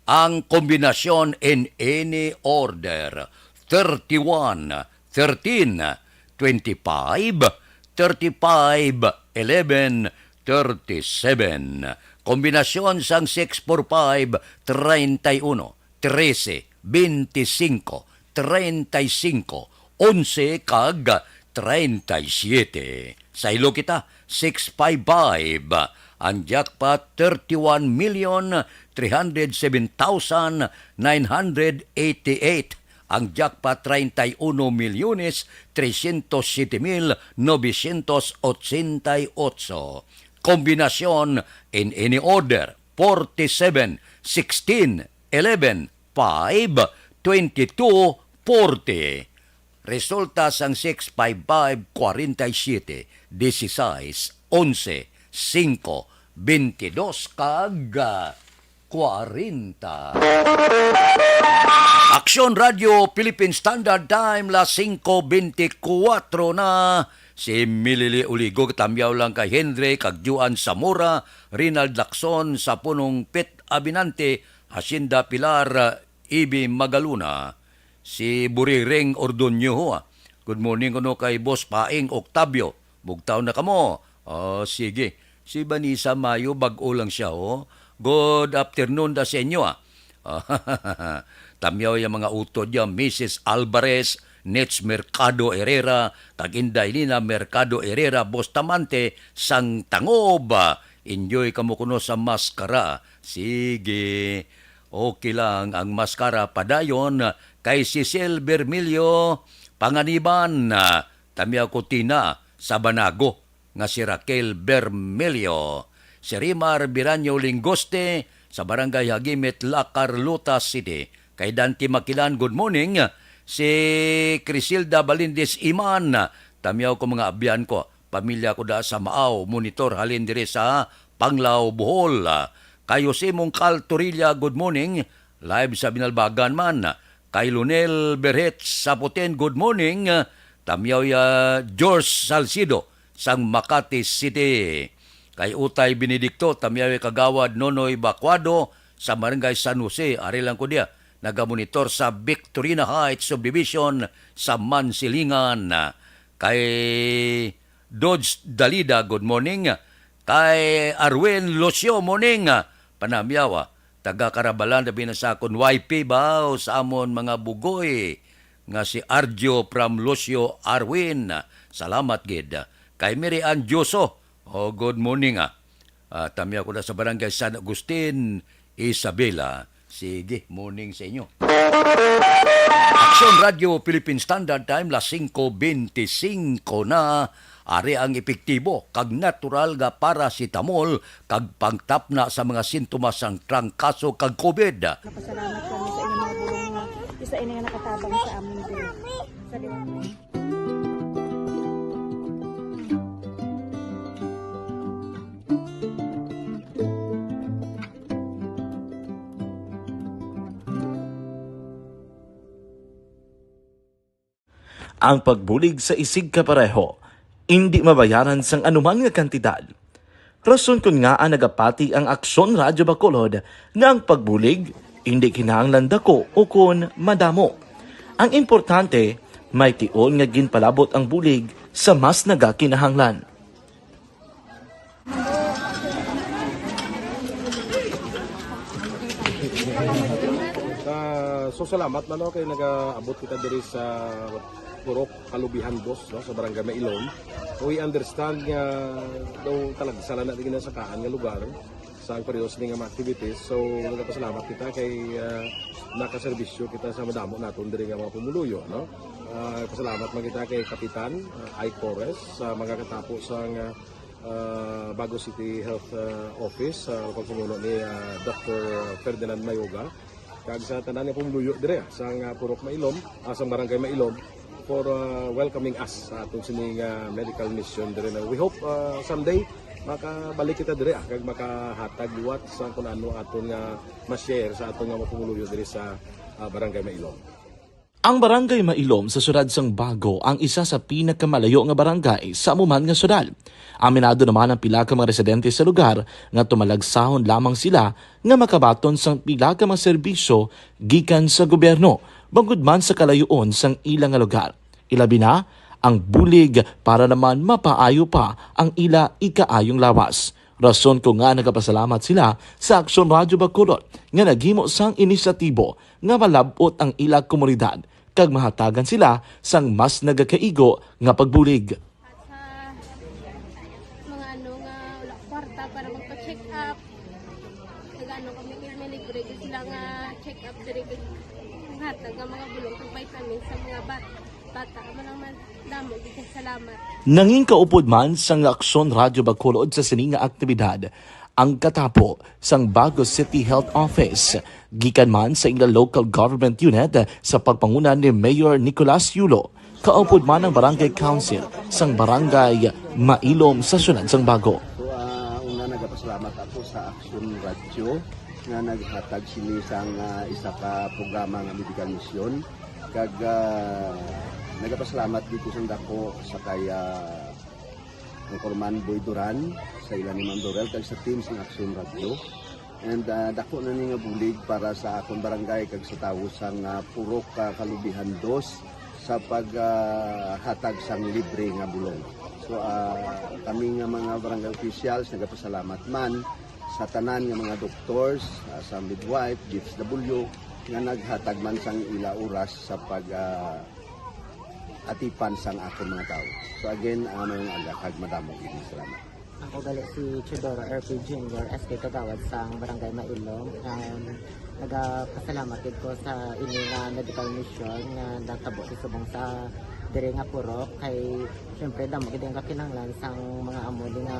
Ang kombinasyon in any order, thirty-one, thirteen, twenty-five, thirty-five, eleven, thirty-seven. Kombinasyon sang six four five, treinta y uno, trese, bente singko, treinta y singko, onse, kag treinta y siete. Saylo kita, six five five. Ang jackpot, thirty-one million three hundred seven thousand nine hundred eighty-eight. Ang jackpot, treinta y uno milyones trescientos siete mil novecientos ochenta y ocho. Kombinasyon in any order, forty-seven, sixteen, eleven, five, twenty-two, forty. Resulta sang six five five, kwarenta y siyete, dieciséis, onse, singko, bentidos, kag, ah, kwarenta. Aksyon Radio Philippine Standard Time, las singko bentikwatro na. Si Milili Uligo, tamyaw lang kay Henry kag Juan Zamora, Rinald Lacson sa Punong Pit Abinante, Hacienda Pilar, Ibi Magaluna. Si Buriring Ordonio, ah. Good morning kuno kay Boss Paing Octavio. Bugtaw na kamo. Oh, sige. Si Vanessa Mayo, bag-o lang siya, oh. Good afternoon da sa inyo, ah. Tamyaw yung mga utod niya, Missus Alvarez, Nets Mercado Herrera, kag Inday Lina Mercado Herrera, Bustamante, sang Tangob. Enjoy kamo kuno sa maskara. Sige. Okay lang ang maskara padayon kay Cecil Bermilio Panganiban, ah, tamyaw ko Tina sa Banago nga si Raquel Bermelio, si Rimar Biranyo Lingoste sa Barangay Hagimit, La Carlota City, kay Dante Makilan, good morning, si Crisilda Balindis Iman, tamyaw ko mga abyan ko, pamilya ko da sa Maaw, monitor halin diri sa Panglao, Bohol. Kay Jose Mongcal Torilla, good morning, live sa Binalbagan man. Kay Lunel Berhet Saputin, good morning. Tamyaw ya George Salcido sang Makati City. Kay Utay Benedicto, tamyaw ya Kagawad Nonoy Bacuado sa Barangay San Jose, ari lang ko diya, nagamonitor sa Victorina Heights Subdivision sa Mansilingan. Kay Dodge Dalida, good morning. Kay Arwin Lucio, morning. Panamyaw, ah, taga Karabalan, labi na sa akon Y P ba, o sa amon mga bugoy, nga si Arjo from Lucio Arwin. Salamat gid. Kay Mary Ann Dioso, oh, good morning, ah. Ah, tamyaw ko na sa Barangay San Agustin, Isabela. Sige, morning sa inyo. Aksyon Radio Philippine Standard Time, las singko bente singko na. Ari ang epektibo kag natural nga paracetamol kag pangtapna sa mga sintomas sang trangkaso kag COVID. Napasalamat kami sa inyong mga bulong nga isa ini nga nakatabang sa amin din. Sa Ang pagbulig sa isigkapareho indi mabayaran sang anuman nga kantidad. Rason kon ngaa nagapati ang Aksyon Radyo Bacolod nga ang pagbulig indi kinahanglan dako ukon madamo. Ang importante, may tion nga ginpalabot ang bulig sa mas nagakinahanglan. Ah, so salamat man, no, kay nagaabot kita diri sa Purok Kalubihan Dos, no, sa Barangay Mailom. We understand nga daw talagsa lang na din sa kaan nga lugar sa ang periodo sini nga mga activities. So nagapasalamat kita kay, ah, nakaserbisyo kita sa madamo naton diri nga mga pumuluyo, no. Ah, pasalamat man kita kay Kapitan, ah, Ike Torres sa mga katapo sa nga, ah, Bago City Health, ah, Office, sa pagpamuno ni, ah, Doctor Ferdinand Mayoga, kag sa tanan nga pumuluyo diri, ah, sa nga Purok Mailom, ah, sa Barangay Mailom, for, ah, welcoming us sa atong sining, ah, medical mission diri na. We hope, ah, someday makabalik kita diri, ah, kag makahatag liwat sa kung ano aton nga ma-share sa aton nga mga pumuluyo diri sa, ah, Barangay Mailom. Ang Barangay Mailom sa siyudad sang Bago ang isa sa pinakamalayo nga barangay sa amo man nga siyudad. Aminado naman ang pila ka mga residente sa lugar nga tumalagsahon lamang sila nga makabaton sang pila ka mga serbisyo gikan sa gobyerno, bangod man sa kalayoon sang ila nga lugar. Ilabi na ang bulig para naman mapaayo pa ang ila ikaayong lawas. Rason ko nga nagapasalamat sila sa Aksyon Radyo Bacolod nga naghimo sang inisyatibo nga malab-ot ang ila komunidad kag mahatagan sila sang mas nagakaigo nga pagbulig. At sa mga ano nga wala kwarta para magpa-check up, nag-ano kami, may libre gyud sila nga check up diri, kag hatag nga mga bulong kag vitamin sa mga bat-, bata. Amo lang man, damo gyud kay salamat. Nangin kaupod man sang Aksyon Radyo Bacolod sa sini nga aktibidad ang katapo sang Bago City Health Office, gikan man sa ila local government unit sa pagpanguna ni Mayor Nicolas Yulo, kaupod man ang Barangay Council sang Barangay Mailom sa siyudad sang Bago. So, ah, una, nagapasalamat ako sa Aksyon Radyo nga naghatag sini sang, ah, isa ka programa nga medical mission. Kag, ah, nagapasalamat dito sang dako sa kay, ah, Anchorman Boy Duran, sa ila ni Ma'am Dorel, kag sa team sang Aksyon Radyo. And, ah, dako na ni nga bulig para sa akon barangay kag sa tawo sang, ah, Purok, ah, Kalubihan Dos sa pag, ah, hatag sang libre nga bulong. So, ah, kami nga mga barangay officials nagapasalamat man sa tanan nga mga doctors, ah, sa midwife, D H W, nga naghatag man sang ila oras sa pag, ah, atipan sang akon mga tawo. So again, ah, maayong aga kag madamo gid nga salamat. Ako gali si Teodoro R P Junior, S K Kagawad sang Barangay Mailom. Um, nagapasalamat gid ko sa ini nga medical mission nga natabo sa subong sa diri nga purok. Kay syempre, damo gid ang kakinahanglan sang mga amo ni nga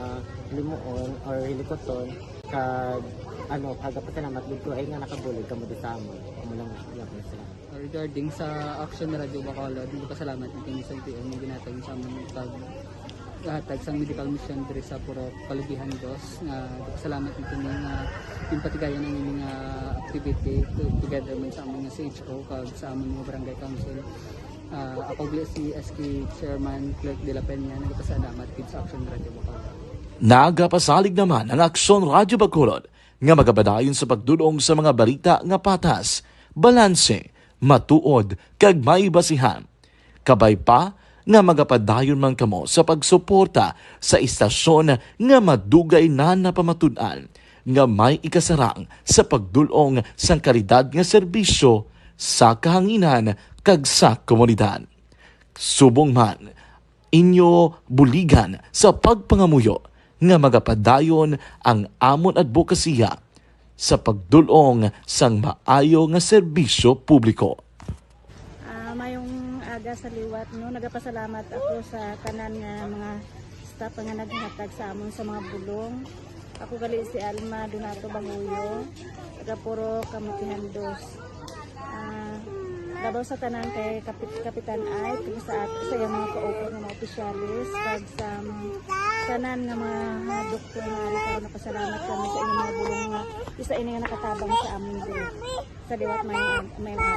limuon or hilikuton. Kag, ano, kagapasalamat gid ko ay nga nakabulig kamo di sa amon. Amo lang, wala ko na sila. Regarding sa Action Radio Bacolod, nagpasalamat ang kini sa L T O nga ginhatag sa amon pag hatag sang medical mission diri sa Purok Kalubihan Dos, nga nagpasalamat ang kini nga ginpatigayon ang ini nga activity to-, together man sa amon nga C H O kag sa amon nga barangay council. Ah, ako gali si S K Chairman Clerk de la Peña, nagpasalamat gid sa Action Radio Bacolod. Nagapasalig naman ang Aksyon Radio Bacolod nga magapadayon sa pagdul-ong sa mga balita nga patas, balanse, matuod, kag may basihan. Kabay pa nga magapadayon man kamo sa pagsuporta sa istasyon nga madugay na napamatud-an nga may ikasarang sa pagdul-ong sang kalidad nga serbisyo sa kahanginan kag sa komunidad. Subong man, inyo buligan sa pagpangamuyo nga magapadayon ang amon adbokasiya sa pagdul-ong sang maayo nga serbisyo publiko. Ah, mayong aga sa liwat, no? Nagapasalamat ako sa tanan nga mga staff nga naghatag sa amon sa mga bulong. Ako gali si Alma Donato Banguyo, taga Purok Kamutihan Dos. Ah, labaw sa tanan kay Kapit-, Kapitan Ike, kag sa at-, sa iyang mga kaupat nga mga opisyales, kag sa mga tanan nga mga, ah, doktor nga ari karon, napasalamat kami sa inyong mga bulong nga isa ini nga nakatabang sa amon diri. Sa liwat, may, may mga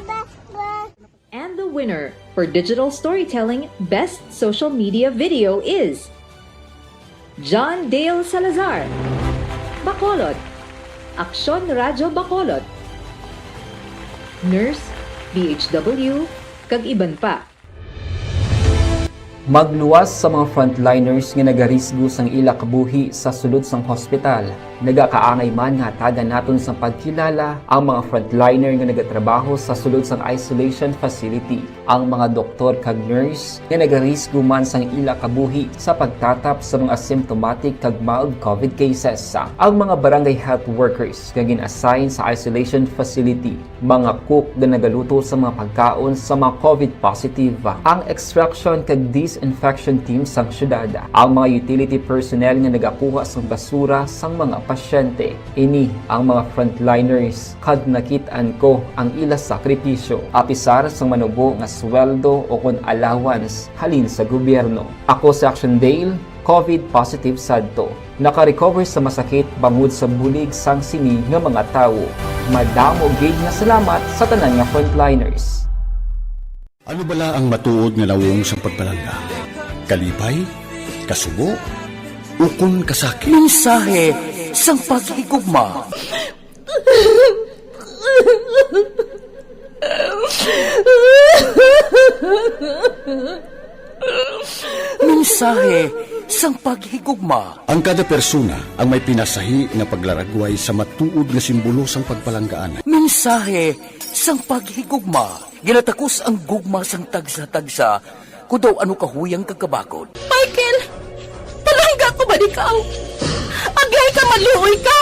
And the winner for digital storytelling best social media video is John Dale Salazar, Bacolod, Aksyon Radyo Bacolod, Nurse, D H W, kag iban pa. Magluwas sa mga frontliners nga nagarisgo sang ila kabuhi sa sulod sang hospital. Nagakaangay man nga hatagan naton sang pagkilala ang mga frontliner nga nagatrabaho sa sulod sang isolation facility, ang mga doktor kag nurse nga nagarisgo man sang ila kabuhi sa pagtatap sa mga asymptomatic kag mild covid cases, ang mga barangay health workers nga gin-assign sa isolation facility, mga cook nga nagaluto sa mga pagkaon sa mga covid positive, ang extraction kag disinfection team sang syudad, ang mga utility personnel nga nagakuha sang basura sang mga pasyente. Ini ang mga frontliners, kag nakit-an ko ang ila sakripisyo, apisar sang manubo nga sweldo o kon allowance halin sa gobyerno. Ako si Action Dale, covid positive sadto. Naka-recover sa masakit bangod sa bulig sang sini nga mga tawo. Madamo gid nga salamat sa tanan nga frontliners. Ano bala ang matuod nga nawong sang pagpalangga? Kalipay? Kasubo? Ukon kasakit? Mensahe sang paghigugma. Mensahe sang paghigugma. Ang kada persona ang may pinasahi nga paglaragway sa matuod nga simbolo sang pagpalanggaan. Mensahe sang paghigugma. Ginatakos ang gugma sang tagsa-tagsa, kon daw ano kahuyang kag kabakod. Michael, palangga ko man ikaw. Aglaay ka, maluoy ka.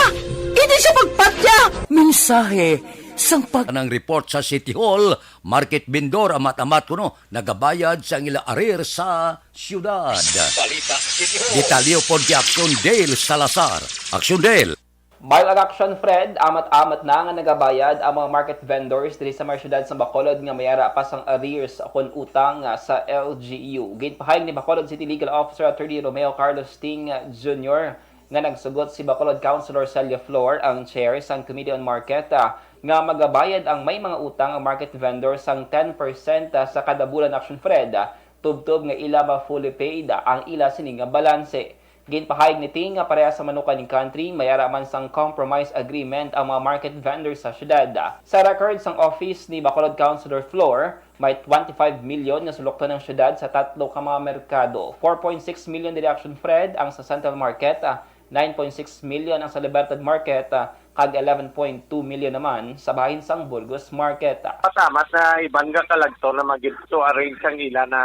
Hindi siya pagpatya. Mensahe sang pag- Ang report sa City Hall, market vendor, amat-amat kuno, nagabayad sa ila arir sa siyudad. Balita City Hall. Detalye pod kay Action Dale Salazar. Action Dale. Bayan Action Fred, amat-amat na nga nagabayad ang mga market vendors diri sa may siyudad sa Bacolod nga may ara pa sang arrears kon utang, ah, sa L G U. Ginpahayag ni Bacolod City Legal Officer Attorney Romeo Carlos Ting Junior nga nagsugot si Bacolod Councilor Celia Flor, ang chair sang Committee on Market, ah, nga magabayad ang may mga utang ang market vendors sang ten percent, ah, sa kada bulan, Action Fred, ah, tubtob nga ila ma-fully paid, ah, ang ila sini nga balanse. Ginpahayag ni Ting nga pareha sa manukan ni country, may ara man sang compromise agreement ang mga market vendors sa siyudad. Sa record sang office ni Bacolod Councilor Flor, may twenty-five million nga sulokton ang siyudad sa tatlo ka mga merkado. Four point six million diri, Action Fred, ang sa Central Market, ah, nine point six million ang sa Libertad Market, ah, kag eleven point two million naman sa bahin sang Burgos Market. Patama sa iban nga kalagto na magid to arrange ang ila na,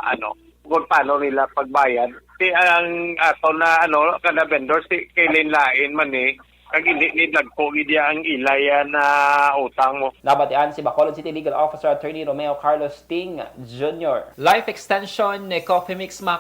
ano, kung paano nila pagbayad. Ti ang ato na, ano, kada vendor, ti kay lain-lain man, eh. Kag hindi ni dagko gid ang ila ya na utang mo. Nabatian si Bacolod City Legal Officer Attorney Romeo Carlos Ting Junior. Life Extension ni Coffee Mix Mac.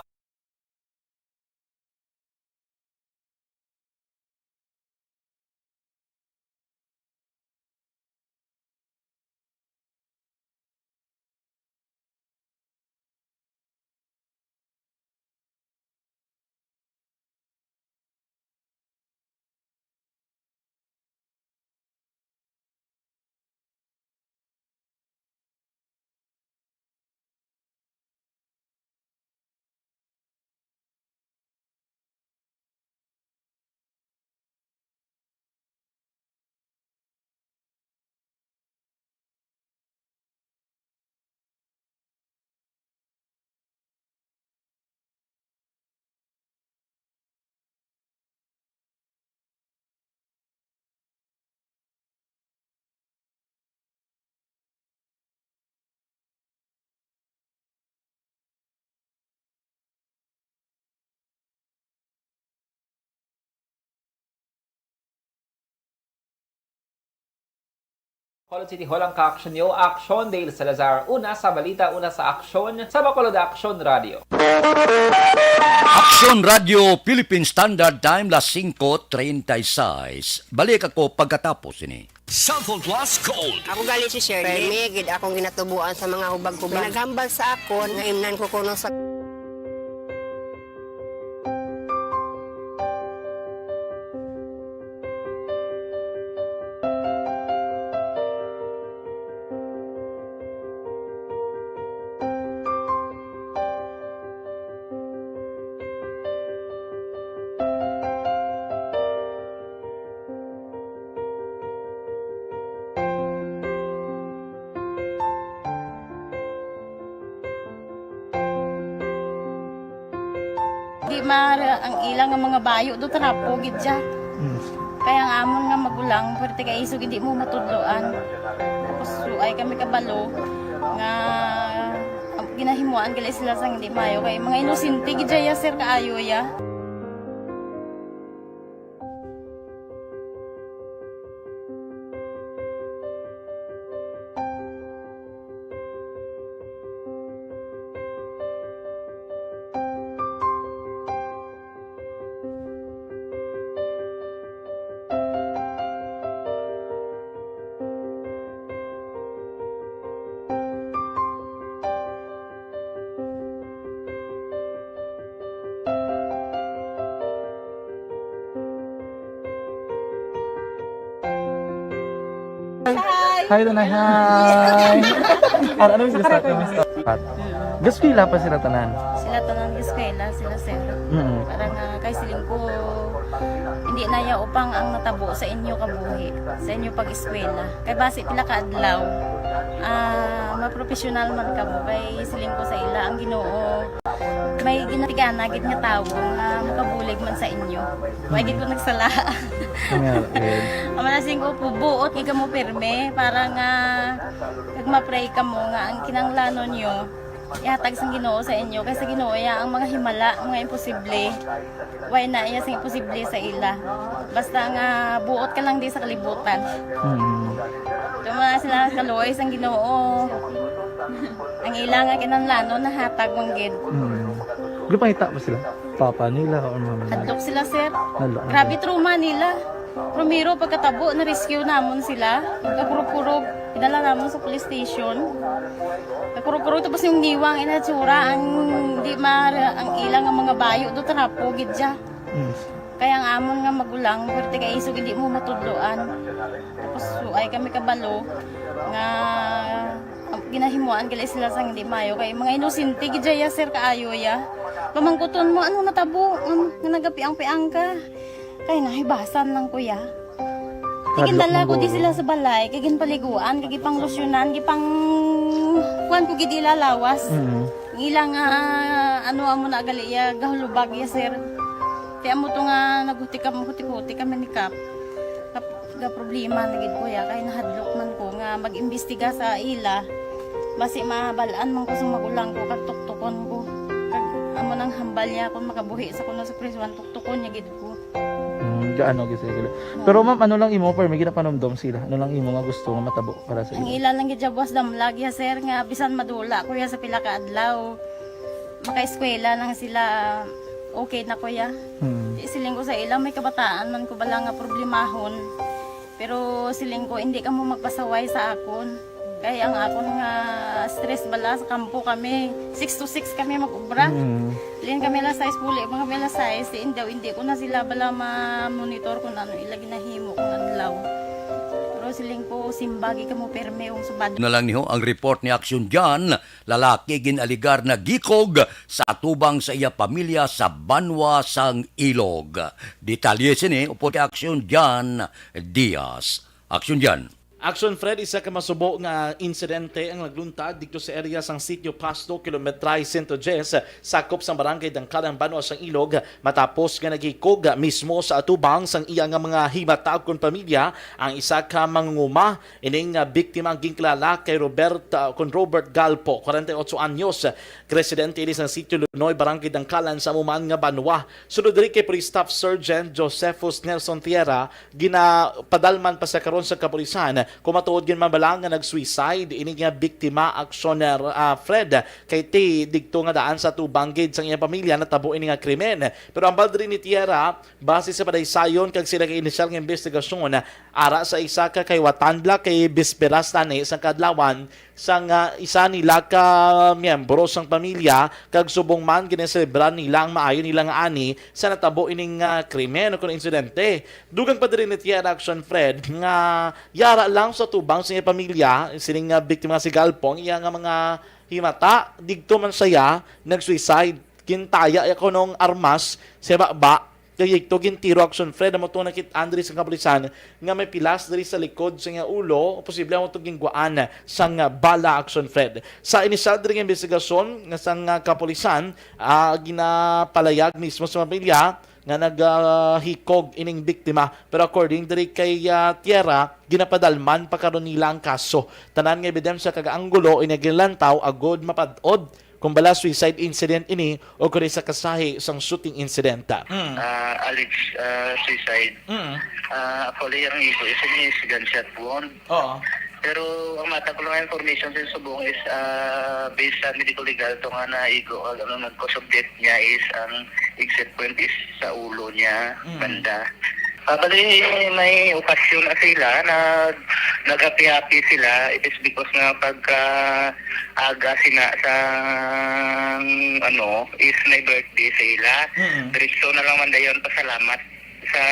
Bacolod City Hall ang ka-aksyon niyo, Aksyon Dale Salazar. Una sa balita, una sa aksyon, sa Bacolod Aksyon Radio. Aksyon Radio Philippine Standard Time, las singko treinta y seis. Balik ako pagkatapos ini. Cellphone Plus Gold. Ako gali si Shirley. Permi gid akong ginatubuan sa mga hubag-hubag. Naghambal sa akon nga imnan ko kuno sa Di ma ang ila nga mga bayo do trapo gid siya. Mm. Kaya ang amon nga magulang, pwerte kay isog hindi mo matudloan. Tapos suay kami kabalo nga ginahimuan gali sila sang hindi maayo kay mga inosente gid siya, sir, kaayo ya. Hi. Hi, Tanay. Hi. Ano, ano yung sila sa akin? Gaskwela pa sila tanan? Sila tanan gaskwela, sila sir. Mm. Para nga kay siling ko, hindi na ya upang ang natabo sa inyo kabuhi, sa inyo pag-eskwela. Kay basi pila ka adlaw, ah, mapropesyonal man kamo. Kay siling ko sa ila, ang Ginoo may ginatigana gid nga tawo nga makabulig man sa inyo. Wa gid ko nagsala. Nga, eh. Ang mga singko po, buot nga kamo pirme para nga kag ma-pray kamo nga ang kinahanglanon nyo ihatag sang Ginoo sa inyo, kay sa Ginoo iya ang mga himala, mga imposible. Way na iya sing imposible sa ila. Basta nga buot ka lang di sa kalibutan. Mm. Tuma sila kaluoy sang Ginoo. Ang ila nga kinahanglanon nahatag man gid. Mm. Gipangita ba sila? Papa nila or mama nila? Hadlok sila, sir. Hadlok, ano? Grabe trauma nila. Primero, pagkatabo, na-rescue namon sila. Kakurog-kurog, idala namon sa police station. Kakurog-kurog, tapos yung niwang inatsura, ang di ma, ang ilang ang mga bayo do trapo gid siya. Mm. Kaya ang amon nga magulang, pwerte kay isog hindi mo matudloan. Tapos suay kami kabalo nga ginahimuan gali sila sang hindi maayo kay mga inosente gid ya, sir, kaayo ya. Pamangkuton mo, ano natabo? Um, nga nagapiang-piang ka. Kay nahibasan lang ko ya. Kay Hadlok gindala ko di magulo. Sila sa balay, kay ginpaliguan, kay gipanglusyonan, gipang kuan ko gid ila lawas. Mm. Ang ila nga, ano, amo na gali ya, gahulubag ya, sir. Ti amo to nga naghuti kam-, huti-huti kami ni Kap. Kap-, ga problema na gid ko ya, kay nahadlok man ko nga mag-imbestiga sa ila. Basi mabal-an man ko sa magulang ko, kag tuktukon ko. Kag amo nang hambal niya kung makabuhi sa kuno sa prisuan, tuktukon niya gid ko. Mm, gaano gid sila. Oo. Pero ma'am, ano lang imo, pero may ginapanumdom sila? Ano lang imo nga gusto nga matabo para sa Ang ila? Ila lang gid siya buwas damlag ya, sir, nga bisan madula ko ya sa pila ka adlaw, makaeskwela lang sila, okay na ko ya. Hmm. Di siling ko sa ila, may kabataan man ko bala nga problemahon. Pero siling ko, hindi ka mo magpasaway sa akon. Kay ang akon nga stress bala sa kampo kami, six to six kami mag-ubra. Mm. Lin kami alas sais, puli pa kami alas sais, si indaw, hindi ko na sila bala ma-monitor kung ano ila ginahimo kung adlaw. Pero siling ko, simbagi ka mo pirme kung subad. Na lang niho ang report ni Aksyon Jan, lalaki ginaligar na gikog sa atubang sa iya pamilya sa banwa sang Ilog. Detalye sini upod kay Aksyon Jan Diaz. Aksyon Jan. Action Fred, isa ka masubo nga insidente ang nagluntad didto sa area sang Sitio Pasto, Kilometra sento diyes, sakop sang Barangay Dangkalan, Banwa sang Ilog, matapos nga nagikog mismo sa atubang sang iya nga mga himata kon pamilya ang isa ka mangunguma. Ining, ah, biktima ang ginkilala kay Robert, ah, kon Robert Galpo, kwarenta y otso anyos, residente ini sa Sitio Lunoy, Barangay Dangkalan, sa amo man nga banwa. Sunod diri kay Police Staff Sergeant Josephus Nelson Tierra, ginapadalman pa sa karon sa kapulisan Kung matuod gid man bala nga nag-suicide ini nga biktima, aksyon, ah, Fred, kay ti digto nga daan sa tubang gid sang iyang pamilya natabo ini nga krimen. Pero ang padre ni Tierra, base sa padaysayon kag sila kay inisyal nga investigasyon, ara sa isa ka kay Watandla kay bisperas tani sang kadlawan sang, ah, isa nila ka miyembro sang pamilya kag subong man ginaselebrar nila ang maayo nila nga ani sa natabo ining, ah, krimen o kon insidente. Dugang pa diri ni Tierra, aksyon Fred, nga yara lang sa tubang sa iya pamilya, sining nga biktima nga si Galpong, iya nga mga himata, digto man siya nag-suicide. Gintaya iya kunong armas sa baba, kay digto gintiro, aksyon Fred, amo to nakit-an diri sa kapulisan nga may pilas diri sa likod sa iya ulo, posible amo to gingwaan sang bala, aksyon Fred. Sa inisyal diri nga investigasyon nga sang, ah, kapulisan, ah, ginapalayag mismo sa pamilya nga nagahikog ining biktima. Pero according diri kay, ah, Tierra, ginapadalman pa karon nila ang kaso. Tanan nga ebidensya kag anggulo ini ginlantaw agud mapad-od kung bala suicide incident ini o kung sa kasahi sang shooting incident. Mm. Ah, alleged, ah, suicide. Mm. Ah, actually, ang igo is, is gunshot wound. Oo. Pero ang matag ko lang information sa subong is, ah, based sa medical legal to nga naigo, ang ano, nag-cause of death niya is ang exit point is sa ulo niya, Mm. banda. Ah, bali, may okasyon na sila na nag-happy-happy sila. It is because nga pagka aga sina sa, ano, is may birthday sila. Mm. Diretso na lang man dayon pasalamat sa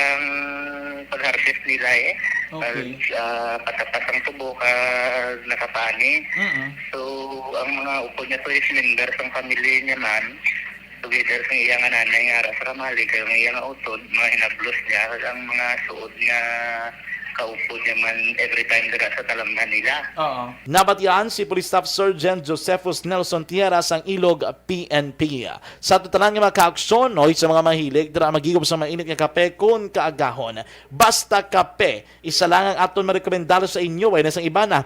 pag-harvest nila eh. Okay. Pag, ah, patapas ang tubo, kag nakapani. Mm. So, ang mga upod niya to is member sang family niya man. Together sa iya nga nanay nga ara sa kamali, kag ang iya nga utod, mga hinablos niya, kag ang mga suod nga kaupod niya man, every time dira sa talamnan nila. Oo. Nabatian si Police Staff Sergeant Josephus Nelson Tierra sang Ilog P N P. Sa tanan nga mga kaaksyon, oy, sa mga mahilig dira maghigop sa mainit nga kape kun kaagahon. Basta kape, isa lang ang aton marekomendar sa inyo, way na sang iba na.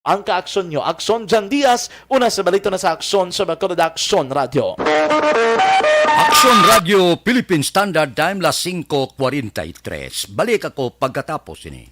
Ang kaaksyon nyo, Aksyon Jan Diaz, una sa balita na sa Aksyon sa Bacolod Aksyon Radio. Aksyon Radio Philippine Standard Time, las singko kwarenta y tres. Balik ako pagkatapos ini.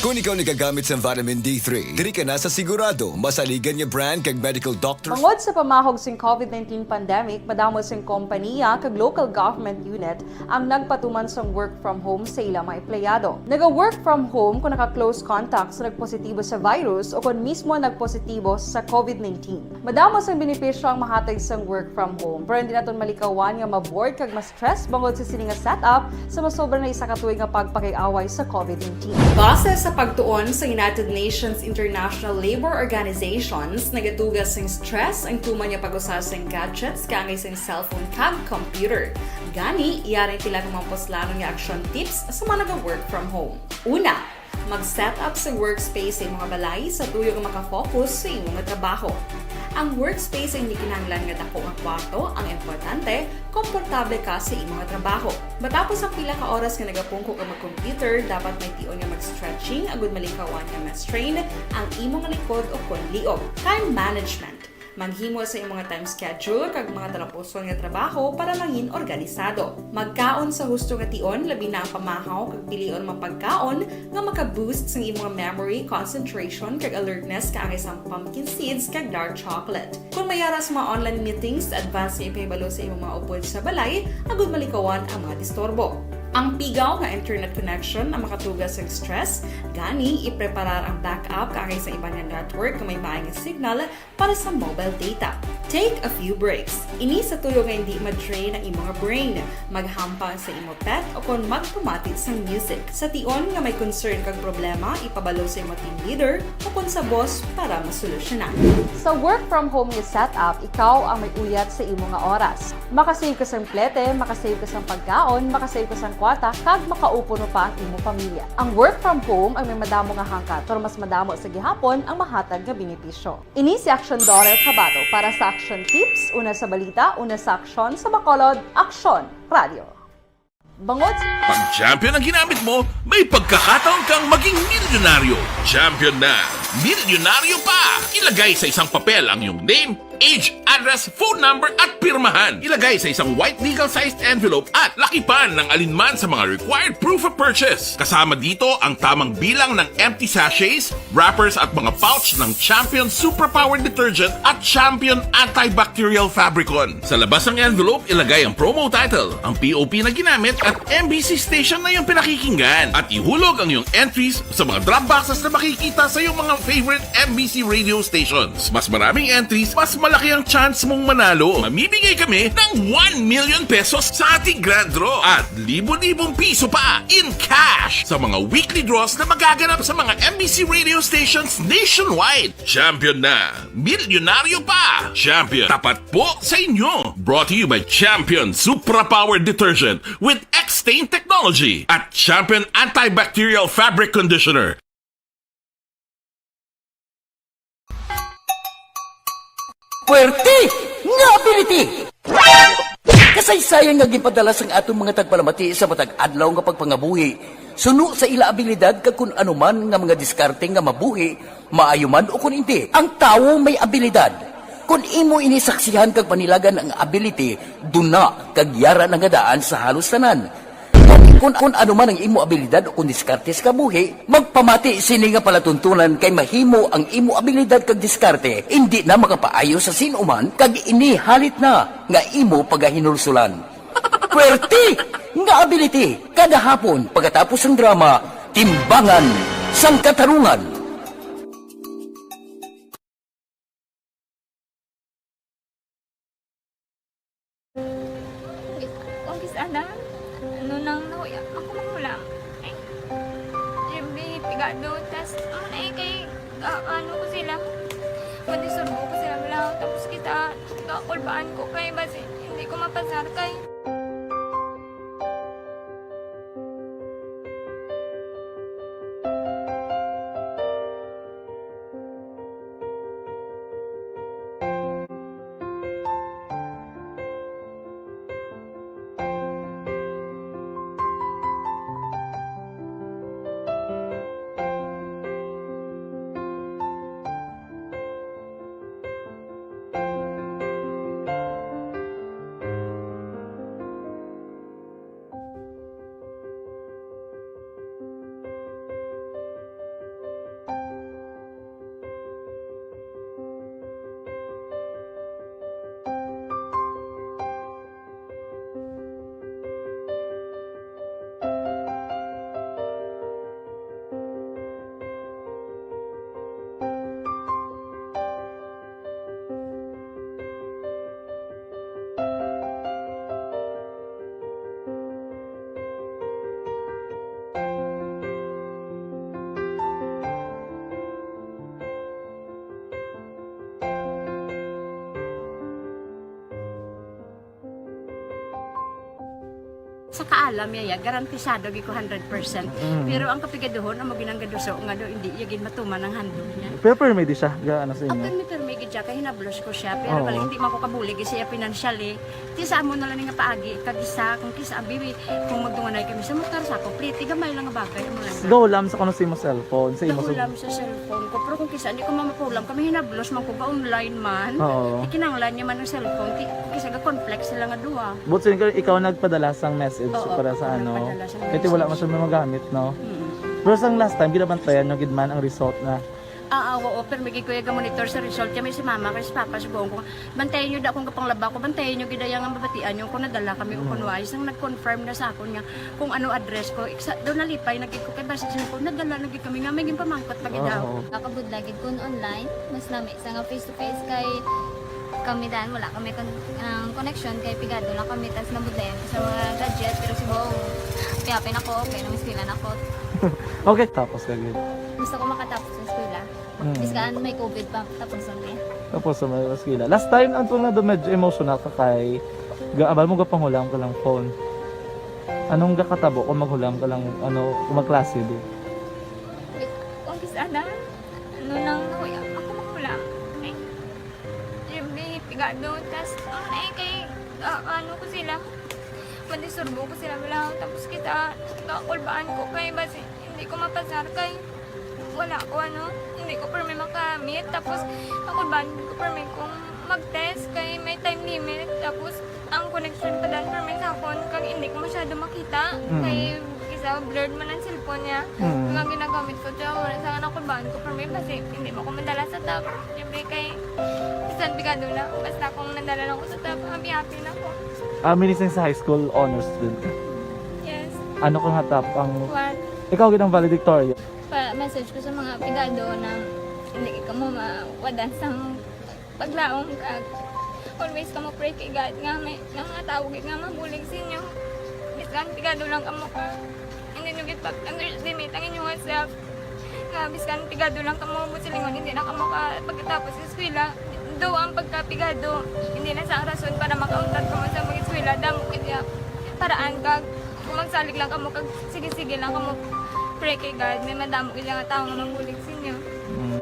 Kung ikaw nagagamit sa vitamin D three, diri ka na sa sigurado, masaligan nga brand kag medical doctor. Bangod sa pamahog sing covid nineteen pandemic, madamo sing kompaniya kag local government unit ang nagpatuman sang work from home sa ila mga empleyado. Naga-work from home kung naka-close contact sa nagpositibo sa virus o kon mismo nagpositibo sa covid nineteen. Madamo sang benepisyo ang mahatag sang work from home, pero hindi naton malikawan nga ma-bored kag ma-stress bangod sa sini nga setup sa masobra na isa ka tuig nga pagpakig-away sa covid nineteen. Base sa pagtuon sa United Nations International Labour Organizations, nagatuga sing stress ang tuman nga pag-usa sing gadgets kaangay sing cellphone kag computer. Gani, yari tila nga mga puslanon nga action tips sa mga naga-work from home. Una, mag-set up sa workspace sa imong balay sa tuyo nga makafocus sa imong trabaho. Ang workspace ay hindi kinahanglan nga dako nga kwarto, ang importante, komportable ka sa imong trabaho. Matapos ang pila ka oras nga nagapungko ka mag-computer, dapat may tion nga mag-stretching agud malikawan nga ma-strain ang imong likod o kon liog. Time management. Maghimo sa imong time schedule kag mga talapuson nga trabaho para mangin organisado. Magkaon sa husto nga tion, labi na ang pamahaw kag pilion mga pagkaon nga maka-boost sang imong memory, concentration, kag alertness kaangay sang pumpkin seeds kag dark chocolate. Kung may ara sa mga online meetings, advance nga ipahibalo sa imong mga upod sa balay agud malikawan ang mga disturbo. Ang pigaw nga internet connection ang makatuga sang stress, gani ipreparar ang backup kaangay sa iban nga network nga may maayo nga signal para sa mobile data. Take a few breaks. Ini sa tuyo nga hindi ma-drain ang imong brain. Maghampang sa imo pet o kon magpamati sang music. Sa tion nga may concern kag problema, ipabalo sa imo team leader o kon sa boss para masolusyonan. Sa work from home nga setup, ikaw ang may uyat sa imo nga oras. Makasave ka sang plete, makasave ka sang pagkaon, makasave ka sang kwarta kag makaupuno pa ang imo pamilya. Ang work from home ang may madamo nga hangkat, pero mas madamo sa gihapon ang mahatag nga benepisyo. Ini si Action Daughter Kabato para sa Action Tips, una sa balita, una sa aksyon, sa Bacolod, Aksyon Radio. Bangod sa Pag champion ang ginamit mo, may pagkakataon kang maging milyonaryo. Champion na! Milyonaryo pa! Ilagay sa isang papel ang iyong name, age, address, phone number, at pirmahan. Ilagay sa isang white legal-sized envelope at lakipan ng alinman sa mga required proof of purchase. Kasama dito ang tamang bilang ng empty sachets, wrappers, at mga pouch ng Champion Suprapower Detergent at Champion Antibacterial Fabricon. Sa labas ng envelope, ilagay ang promo title, ang P O P na ginamit, at M B C station na iyong pinakikinggan. At ihulog ang iyong entries sa mga drop boxes na makikita sa iyong mga favorite M B C radio stations. Mas maraming entries, mas malaki ang chance mong manalo. Mamimigay kami ng one million pesos sa ating grand draw at libo-libong piso pa in cash sa mga weekly draws na magaganap sa mga M B C radio stations nationwide. Champion na! Milyonaryo pa! Champion, tapat po sa inyo! Brought to you by Champion Supra Power Detergent with X-Stain Technology at Champion Antibacterial Fabric Conditioner. Puwerte nga ability! Kasaysayan nga ginpadala sang aton mga tagpalamati sa matag adlaw nga pagpangabuhi, suno sa ila abilidad kag kun ano man nga mga diskarte nga mabuhi, maayo man o kun indi, ang tawo may abilidad. Kun imo ini saksihan kag panilagan ang ability, duna kag yara na nga daan sa halos tanan. Kun, kun ano man ang imo abilidad o kun diskarte sa kabuhi, magpamati sini nga palatuntunan kay mahimo ang imo abilidad kag diskarte indi na makapaayo sa sin-o man kag ini halit na nga imo pagahinulsulan. Puwerte nga ability kada hapon pagkatapos sang drama, Timbangan sang Katarungan. Kung kis-, kung kis-, ana, ano nang nahuya, ako manghulam. Ay, J B, pigado, tas, ano na eh, kay, ka-, ano ko sila, pwede surbo ko sila, wala, tapos kita, kakulbaan ko kay, basi, hindi ko mapasar kay. Sa kaalam niya, ya, garantisado gid ko hundred percent. Mm. Pero ang kapigaduhon, amo gid ang gaduso nga do, hindi iya gid matuman ang handog niya. Pero permi di siya, ga-, ano sa inyo? Pirmi, pirmi gid siya, kay hinablos ko siya. Pero Oo. bali, hindi man ko kabulig siya financially. Ti sa amo na lang nga paagi, kag isa, kung kisa, abi, kung magdunganay kami sa motor, sa ako, pliti, gamay lang nga bagay, amo lang. Gahulam sa kuno sa imo cellphone, sa imo sa Gahulam sa cellphone ko. Pero kung kisa, hindi ko mamapulam, kami hinablos man ko, ga-online man. Oo. Ikinanglan niya man ang cellphone, ti-, kung kisa, ga-conflict sila nga duha. But since ikaw nagpadala sang message Oo, para sa ako ano, nagpadala sang kaya wala man message. siya magamit, no? Mm. Pero sang last time, ginabantayan nyo gid man ang result na. Ah, ah, oo, pero may gid ko yung monitor sa result. Kaya may si mama, kay si papa, si buong ko. Bantayan nyo da kung kapanglaba ko, bantayan nyo gid ang mabatian nyo kung nadala kami o Mm. kung wais. Nang nag-confirm na sa akon nga kung ano address ko, iksa, doon nalipay na gid ko kay basta siya ko, nadala na gid kami nga may ginpamangkot pa gid daw. Oo. Nakabudla gid kun online, mas nami sa nga face to face kay kami dan wala kami kon-, ang connection kay pigado lang kami tas nabudlayan ko sa mga gadget pero si Bong, piyapin ako, okay, nang eskwela na ako. Okay, tapos ka gid. Gusto ko makatapos sa eskwela. Mm. Bis kaan may covid pa, tapos ang niya. Tapos sa mga eskwela. Last time, ang tunga doon medyo emotional ka kay ga-, abal mo gapanghulam ka lang phone. Anong gakatabo kung maghulam ka lang, ano, kung magklase di? Kung kis-a na, ano lang, ako, ako maghulam. Ay, siyempre, pigado. Tas, ang, eh, kay, ah, ano ko sila, madisturbo ko sila, wala. Tapos kita, kakulbaan ko kay basi hindi ko mapasar kay wala ko, ano, hindi ko permi makamit. Tapos, kakulbaan ko permi kung mag-test kay may time limit. Tapos, ang connection pa dan permi sa akon kag hindi ko masyado makita. Mm. Kay isa, blurred man ang cellphone niya. Mm. Ang ginagamit ko, tiyo, wala sa nakulbaan ko permi basi hindi mo ko madala sa top. Siyempre kay bisan pigado na, basta kung nadala lang ko sa top, happy-happy na ko. Ah, minising sa high school, honors student ka? Yes. Ano ka nga top ang One. Ikaw gid ang valedictorian? Pa-message ko sa mga pigado na hindi kamo mawadan sang paglaom kag always kamo pray kay God nga may, nga mga tawo gid nga mabulig sa inyo. Bisan pigado lang kamo ka, hindi nyo gid pag-underestimate ang inyong self. Nga bisan pigado lang kamo, buot silingon, hindi na kamo ka pagkatapos sa eskwela. Though ang pagkapigado, hindi na sa rason para makauntat kamo sa mag-eskwela. Damo gid nga paraan kag kung magsalig lang kamo kag sige-sige lang kamo pray kay God, may madamo gid nga tawo nga mabulig sa inyo. Mm.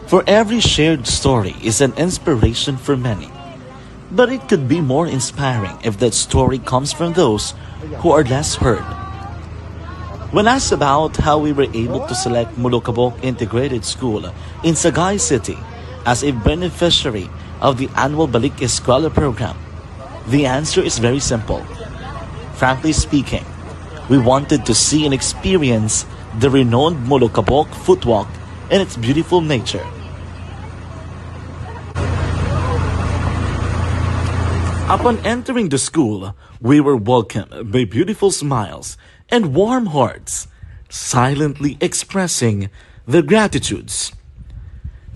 For every shared story is an inspiration for many. But it could be more inspiring if that story comes from those who are less heard. When asked about how we were able to select Mulukabok Integrated School in Sagay City as a beneficiary of the annual Balik Eskwela program, the answer is very simple. Frankly speaking, we wanted to see and experience the renowned Mulukabok Footwalk and its beautiful nature. Upon entering the school, we were welcomed by beautiful smiles and warm hearts, silently expressing their gratitudes.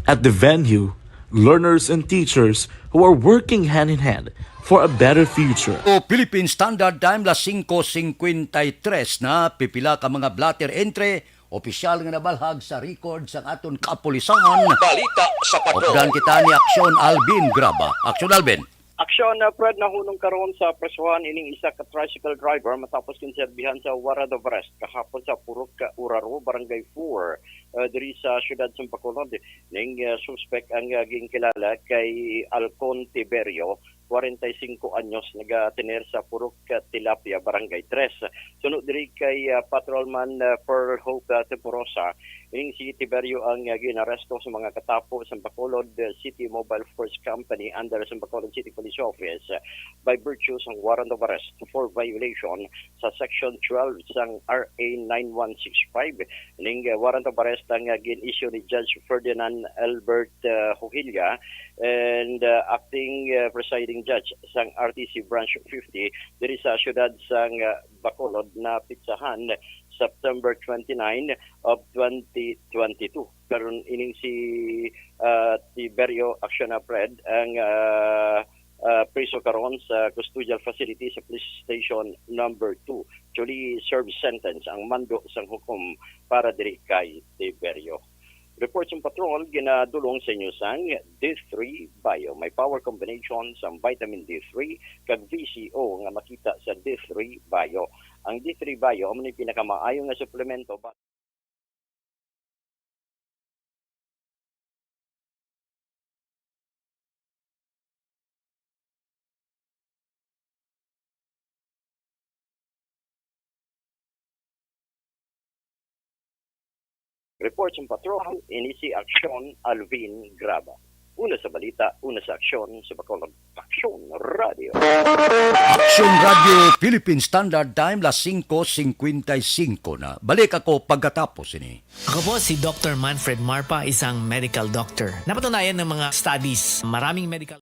At the venue, learners and teachers who are working hand in hand for a better future. O Philippine Standard Time, las singko singkwenta y tres na, pipila ka mga blotter entry, opisyal nga nabalhag sa record sang aton kapulisan. Balita sa Patrol. Updan kita ni Aksyon Alvin Graba. Aksyon Alvin. Aksyon, uh, Fred, nahunong karon sa presohan ining isa ka tricycle driver matapos kinserbihan sa warrant of arrest kahapon sa Purok Uraro, Barangay four, uh, diri sa siyudad sa Bacolod. Ning, uh, suspek ang, uh, ginkilala kay Alcon Tiberio, kwarenta y singko anyos, nagatener sa Purok, uh, Tilapia, Barangay tres. Suno diri kay, uh, Patrolman, uh, Pearl Hope, uh, Temporosa, ining si Tiberio ang, uh, ginaresto sa mga katapo sa Bacolod, uh, City Mobile Force Company under sa Bacolod City Police Office, uh, by virtue sang warrant of arrest for violation sa Section twelve sang R A nine one six five. Ning, uh, warrant of arrest ang, uh, gin-issue ni Judge Ferdinand Albert, uh, Hojilla and, uh, acting, uh, presiding judge sang R T C Branch fifty diri sa siyudad sang, uh, Bacolod, na pitsahan September twenty-nine of twenty twenty-two. Karon ining si, ah, Tiberio Acciona Fred ang, ah, ah, priso karon sa custodial facility sa Police Station Number Two. Duly served sentence ang mando sang hukom para diri kay Tiberio. Report sang patrol ginadul-ong sa inyo sang D three Bio. May power combination sang vitamin D three kag V C O nga makita sa D three Bio. Ang D three Bio amo ni pinakamaayo nga suplemento ba- Report sang patrol, ini si Aksyon Alvin Graba. Una sa balita, una sa aksyon sa Bacolod Pax. Aksyon Radio. Aksyon Radio Philippine Standard Time, las singko singkwenta y singko na. Balik ako pagkatapos ini. Ako po si Doktor Manfred Marpa, isang medical doctor. Napatunayan ng mga studies, maraming medical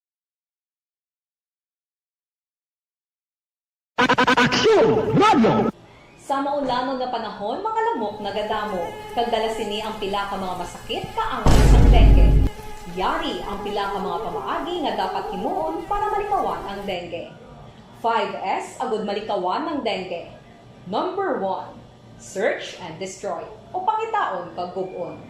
Aksyon Radio. Sa maulamon nga panahon, mga lamok nagadamo, kag dala sini ang pila ka mga masakit kaangay sang dengue. Yari ang pila ka mga pamaagi nga dapat himuon para malikawan ang dengue. Five S agud malikawan ang dengue. Number one, search and destroy, o pangitaon kag gub-on.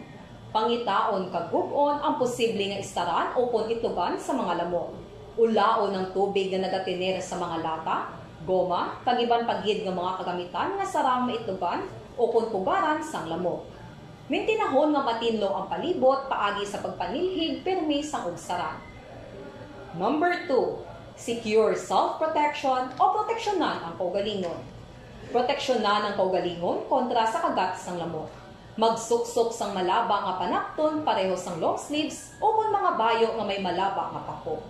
Pangitaon kag gub-on ang posible nga istaran ukon itlugan sa mga lamok. Ulaon ang tubig nga nagatener sa mga lata, goma, kag iban pa gid nga mga kagamitan nga sarang maitlugan ukon pugaran sang lamok. Mintinahon nga matinlo ang palibot paagi sa pagpanilhig pirmi sang ugsaran. Number two, secure self-protection o proteksyonan ang kaugalingon. Proteksyonan ang kaugalingon kontra sa kagat sang lamok. Magsuksok sang malaba nga panakton pareho sang long sleeves ukon mga bayo nga may malaba nga pako.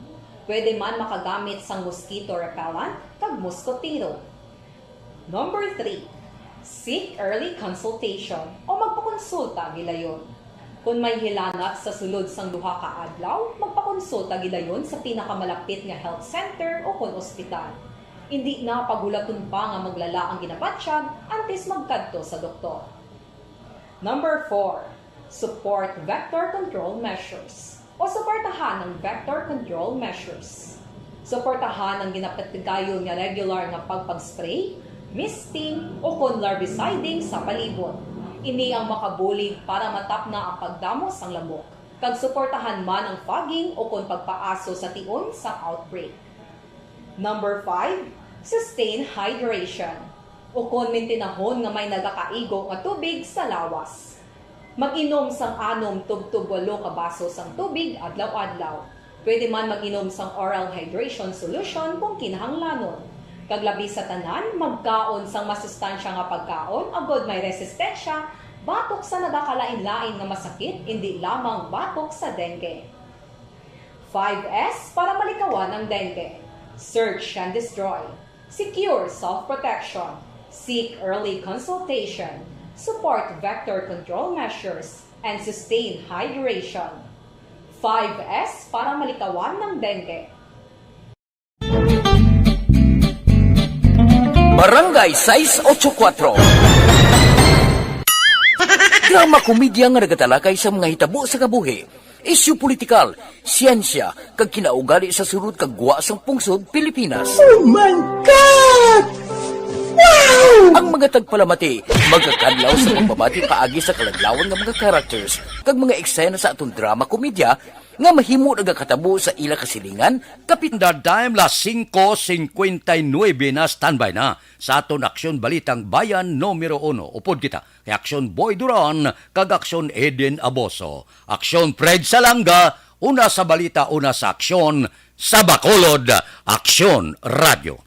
Pwede man makagamit sang mosquito repellent kag moskotero. Number three, seek early consultation o magpakonsulta gilayon. Kon may hilanat sa sulod sang duha ka adlaw, magpakonsulta gilayon sa pinakamalapit nga health center ukon ospital. Indi na paghulaton pa nga maglala ang ginabatyag antes magkadto sa doktor. Number four, support vector control measures o suportahan ang vector control measures. Suportahan ang ginapatigayon nga regular nga pagpag-spray, misting, ukon larviciding sa palibot. Ini ang makabulig para matapna ang pagdamo sang lamok, kag suportahan man ang fogging ukon pagpaaso sa tion sang outbreak. Number five, sustain hydration, ukon mintinahon nga may nagakaigo nga tubig sa lawas. Mag-inom sang anom tubtob walo ka baso sang tubig adlaw-adlaw. Pwede man mag-inom sang oral hydration solution kung kinahanglanon. Kag labi sa tanan, magkaon sang masustansya nga pagkaon agod may resistensya batok sa nagakalain-lain nga masakit, indi lamang batok sa dengue. Five S para malikawan ang dengue. Search and destroy. Secure self-protection. Seek early consultation. Support vector control measures. And sustain hydration. Five S para malikawan ang dengue. Barangay sais ocho kuatro. Drama komedya nga nagatalakay sa mga hitabo sa kabuhi, isyu politikal, siyensya, kag kinaugali sa sulod kag gwa sang pungsod Pilipinas. Oh my God! Wow! Ang mga tagpalamati magakadlaw sa pagbabati paagi sa kaladlawan nga mga characters kag mga eksena sa aton drama komedya nga mahimo nagakatabo sa ila kasilingan, kapit Standard Time, las singko singkwenta y nuebe na. Standby na sa aton Aksyon Balitang Bayan numero uno. Upod kita kay Aksyon Boy Duran kag Aksyon Eden Aboso. Aksyon Fred Salanga, una sa balita, una sa aksyon, sa Bacolod, Aksyon Radyo.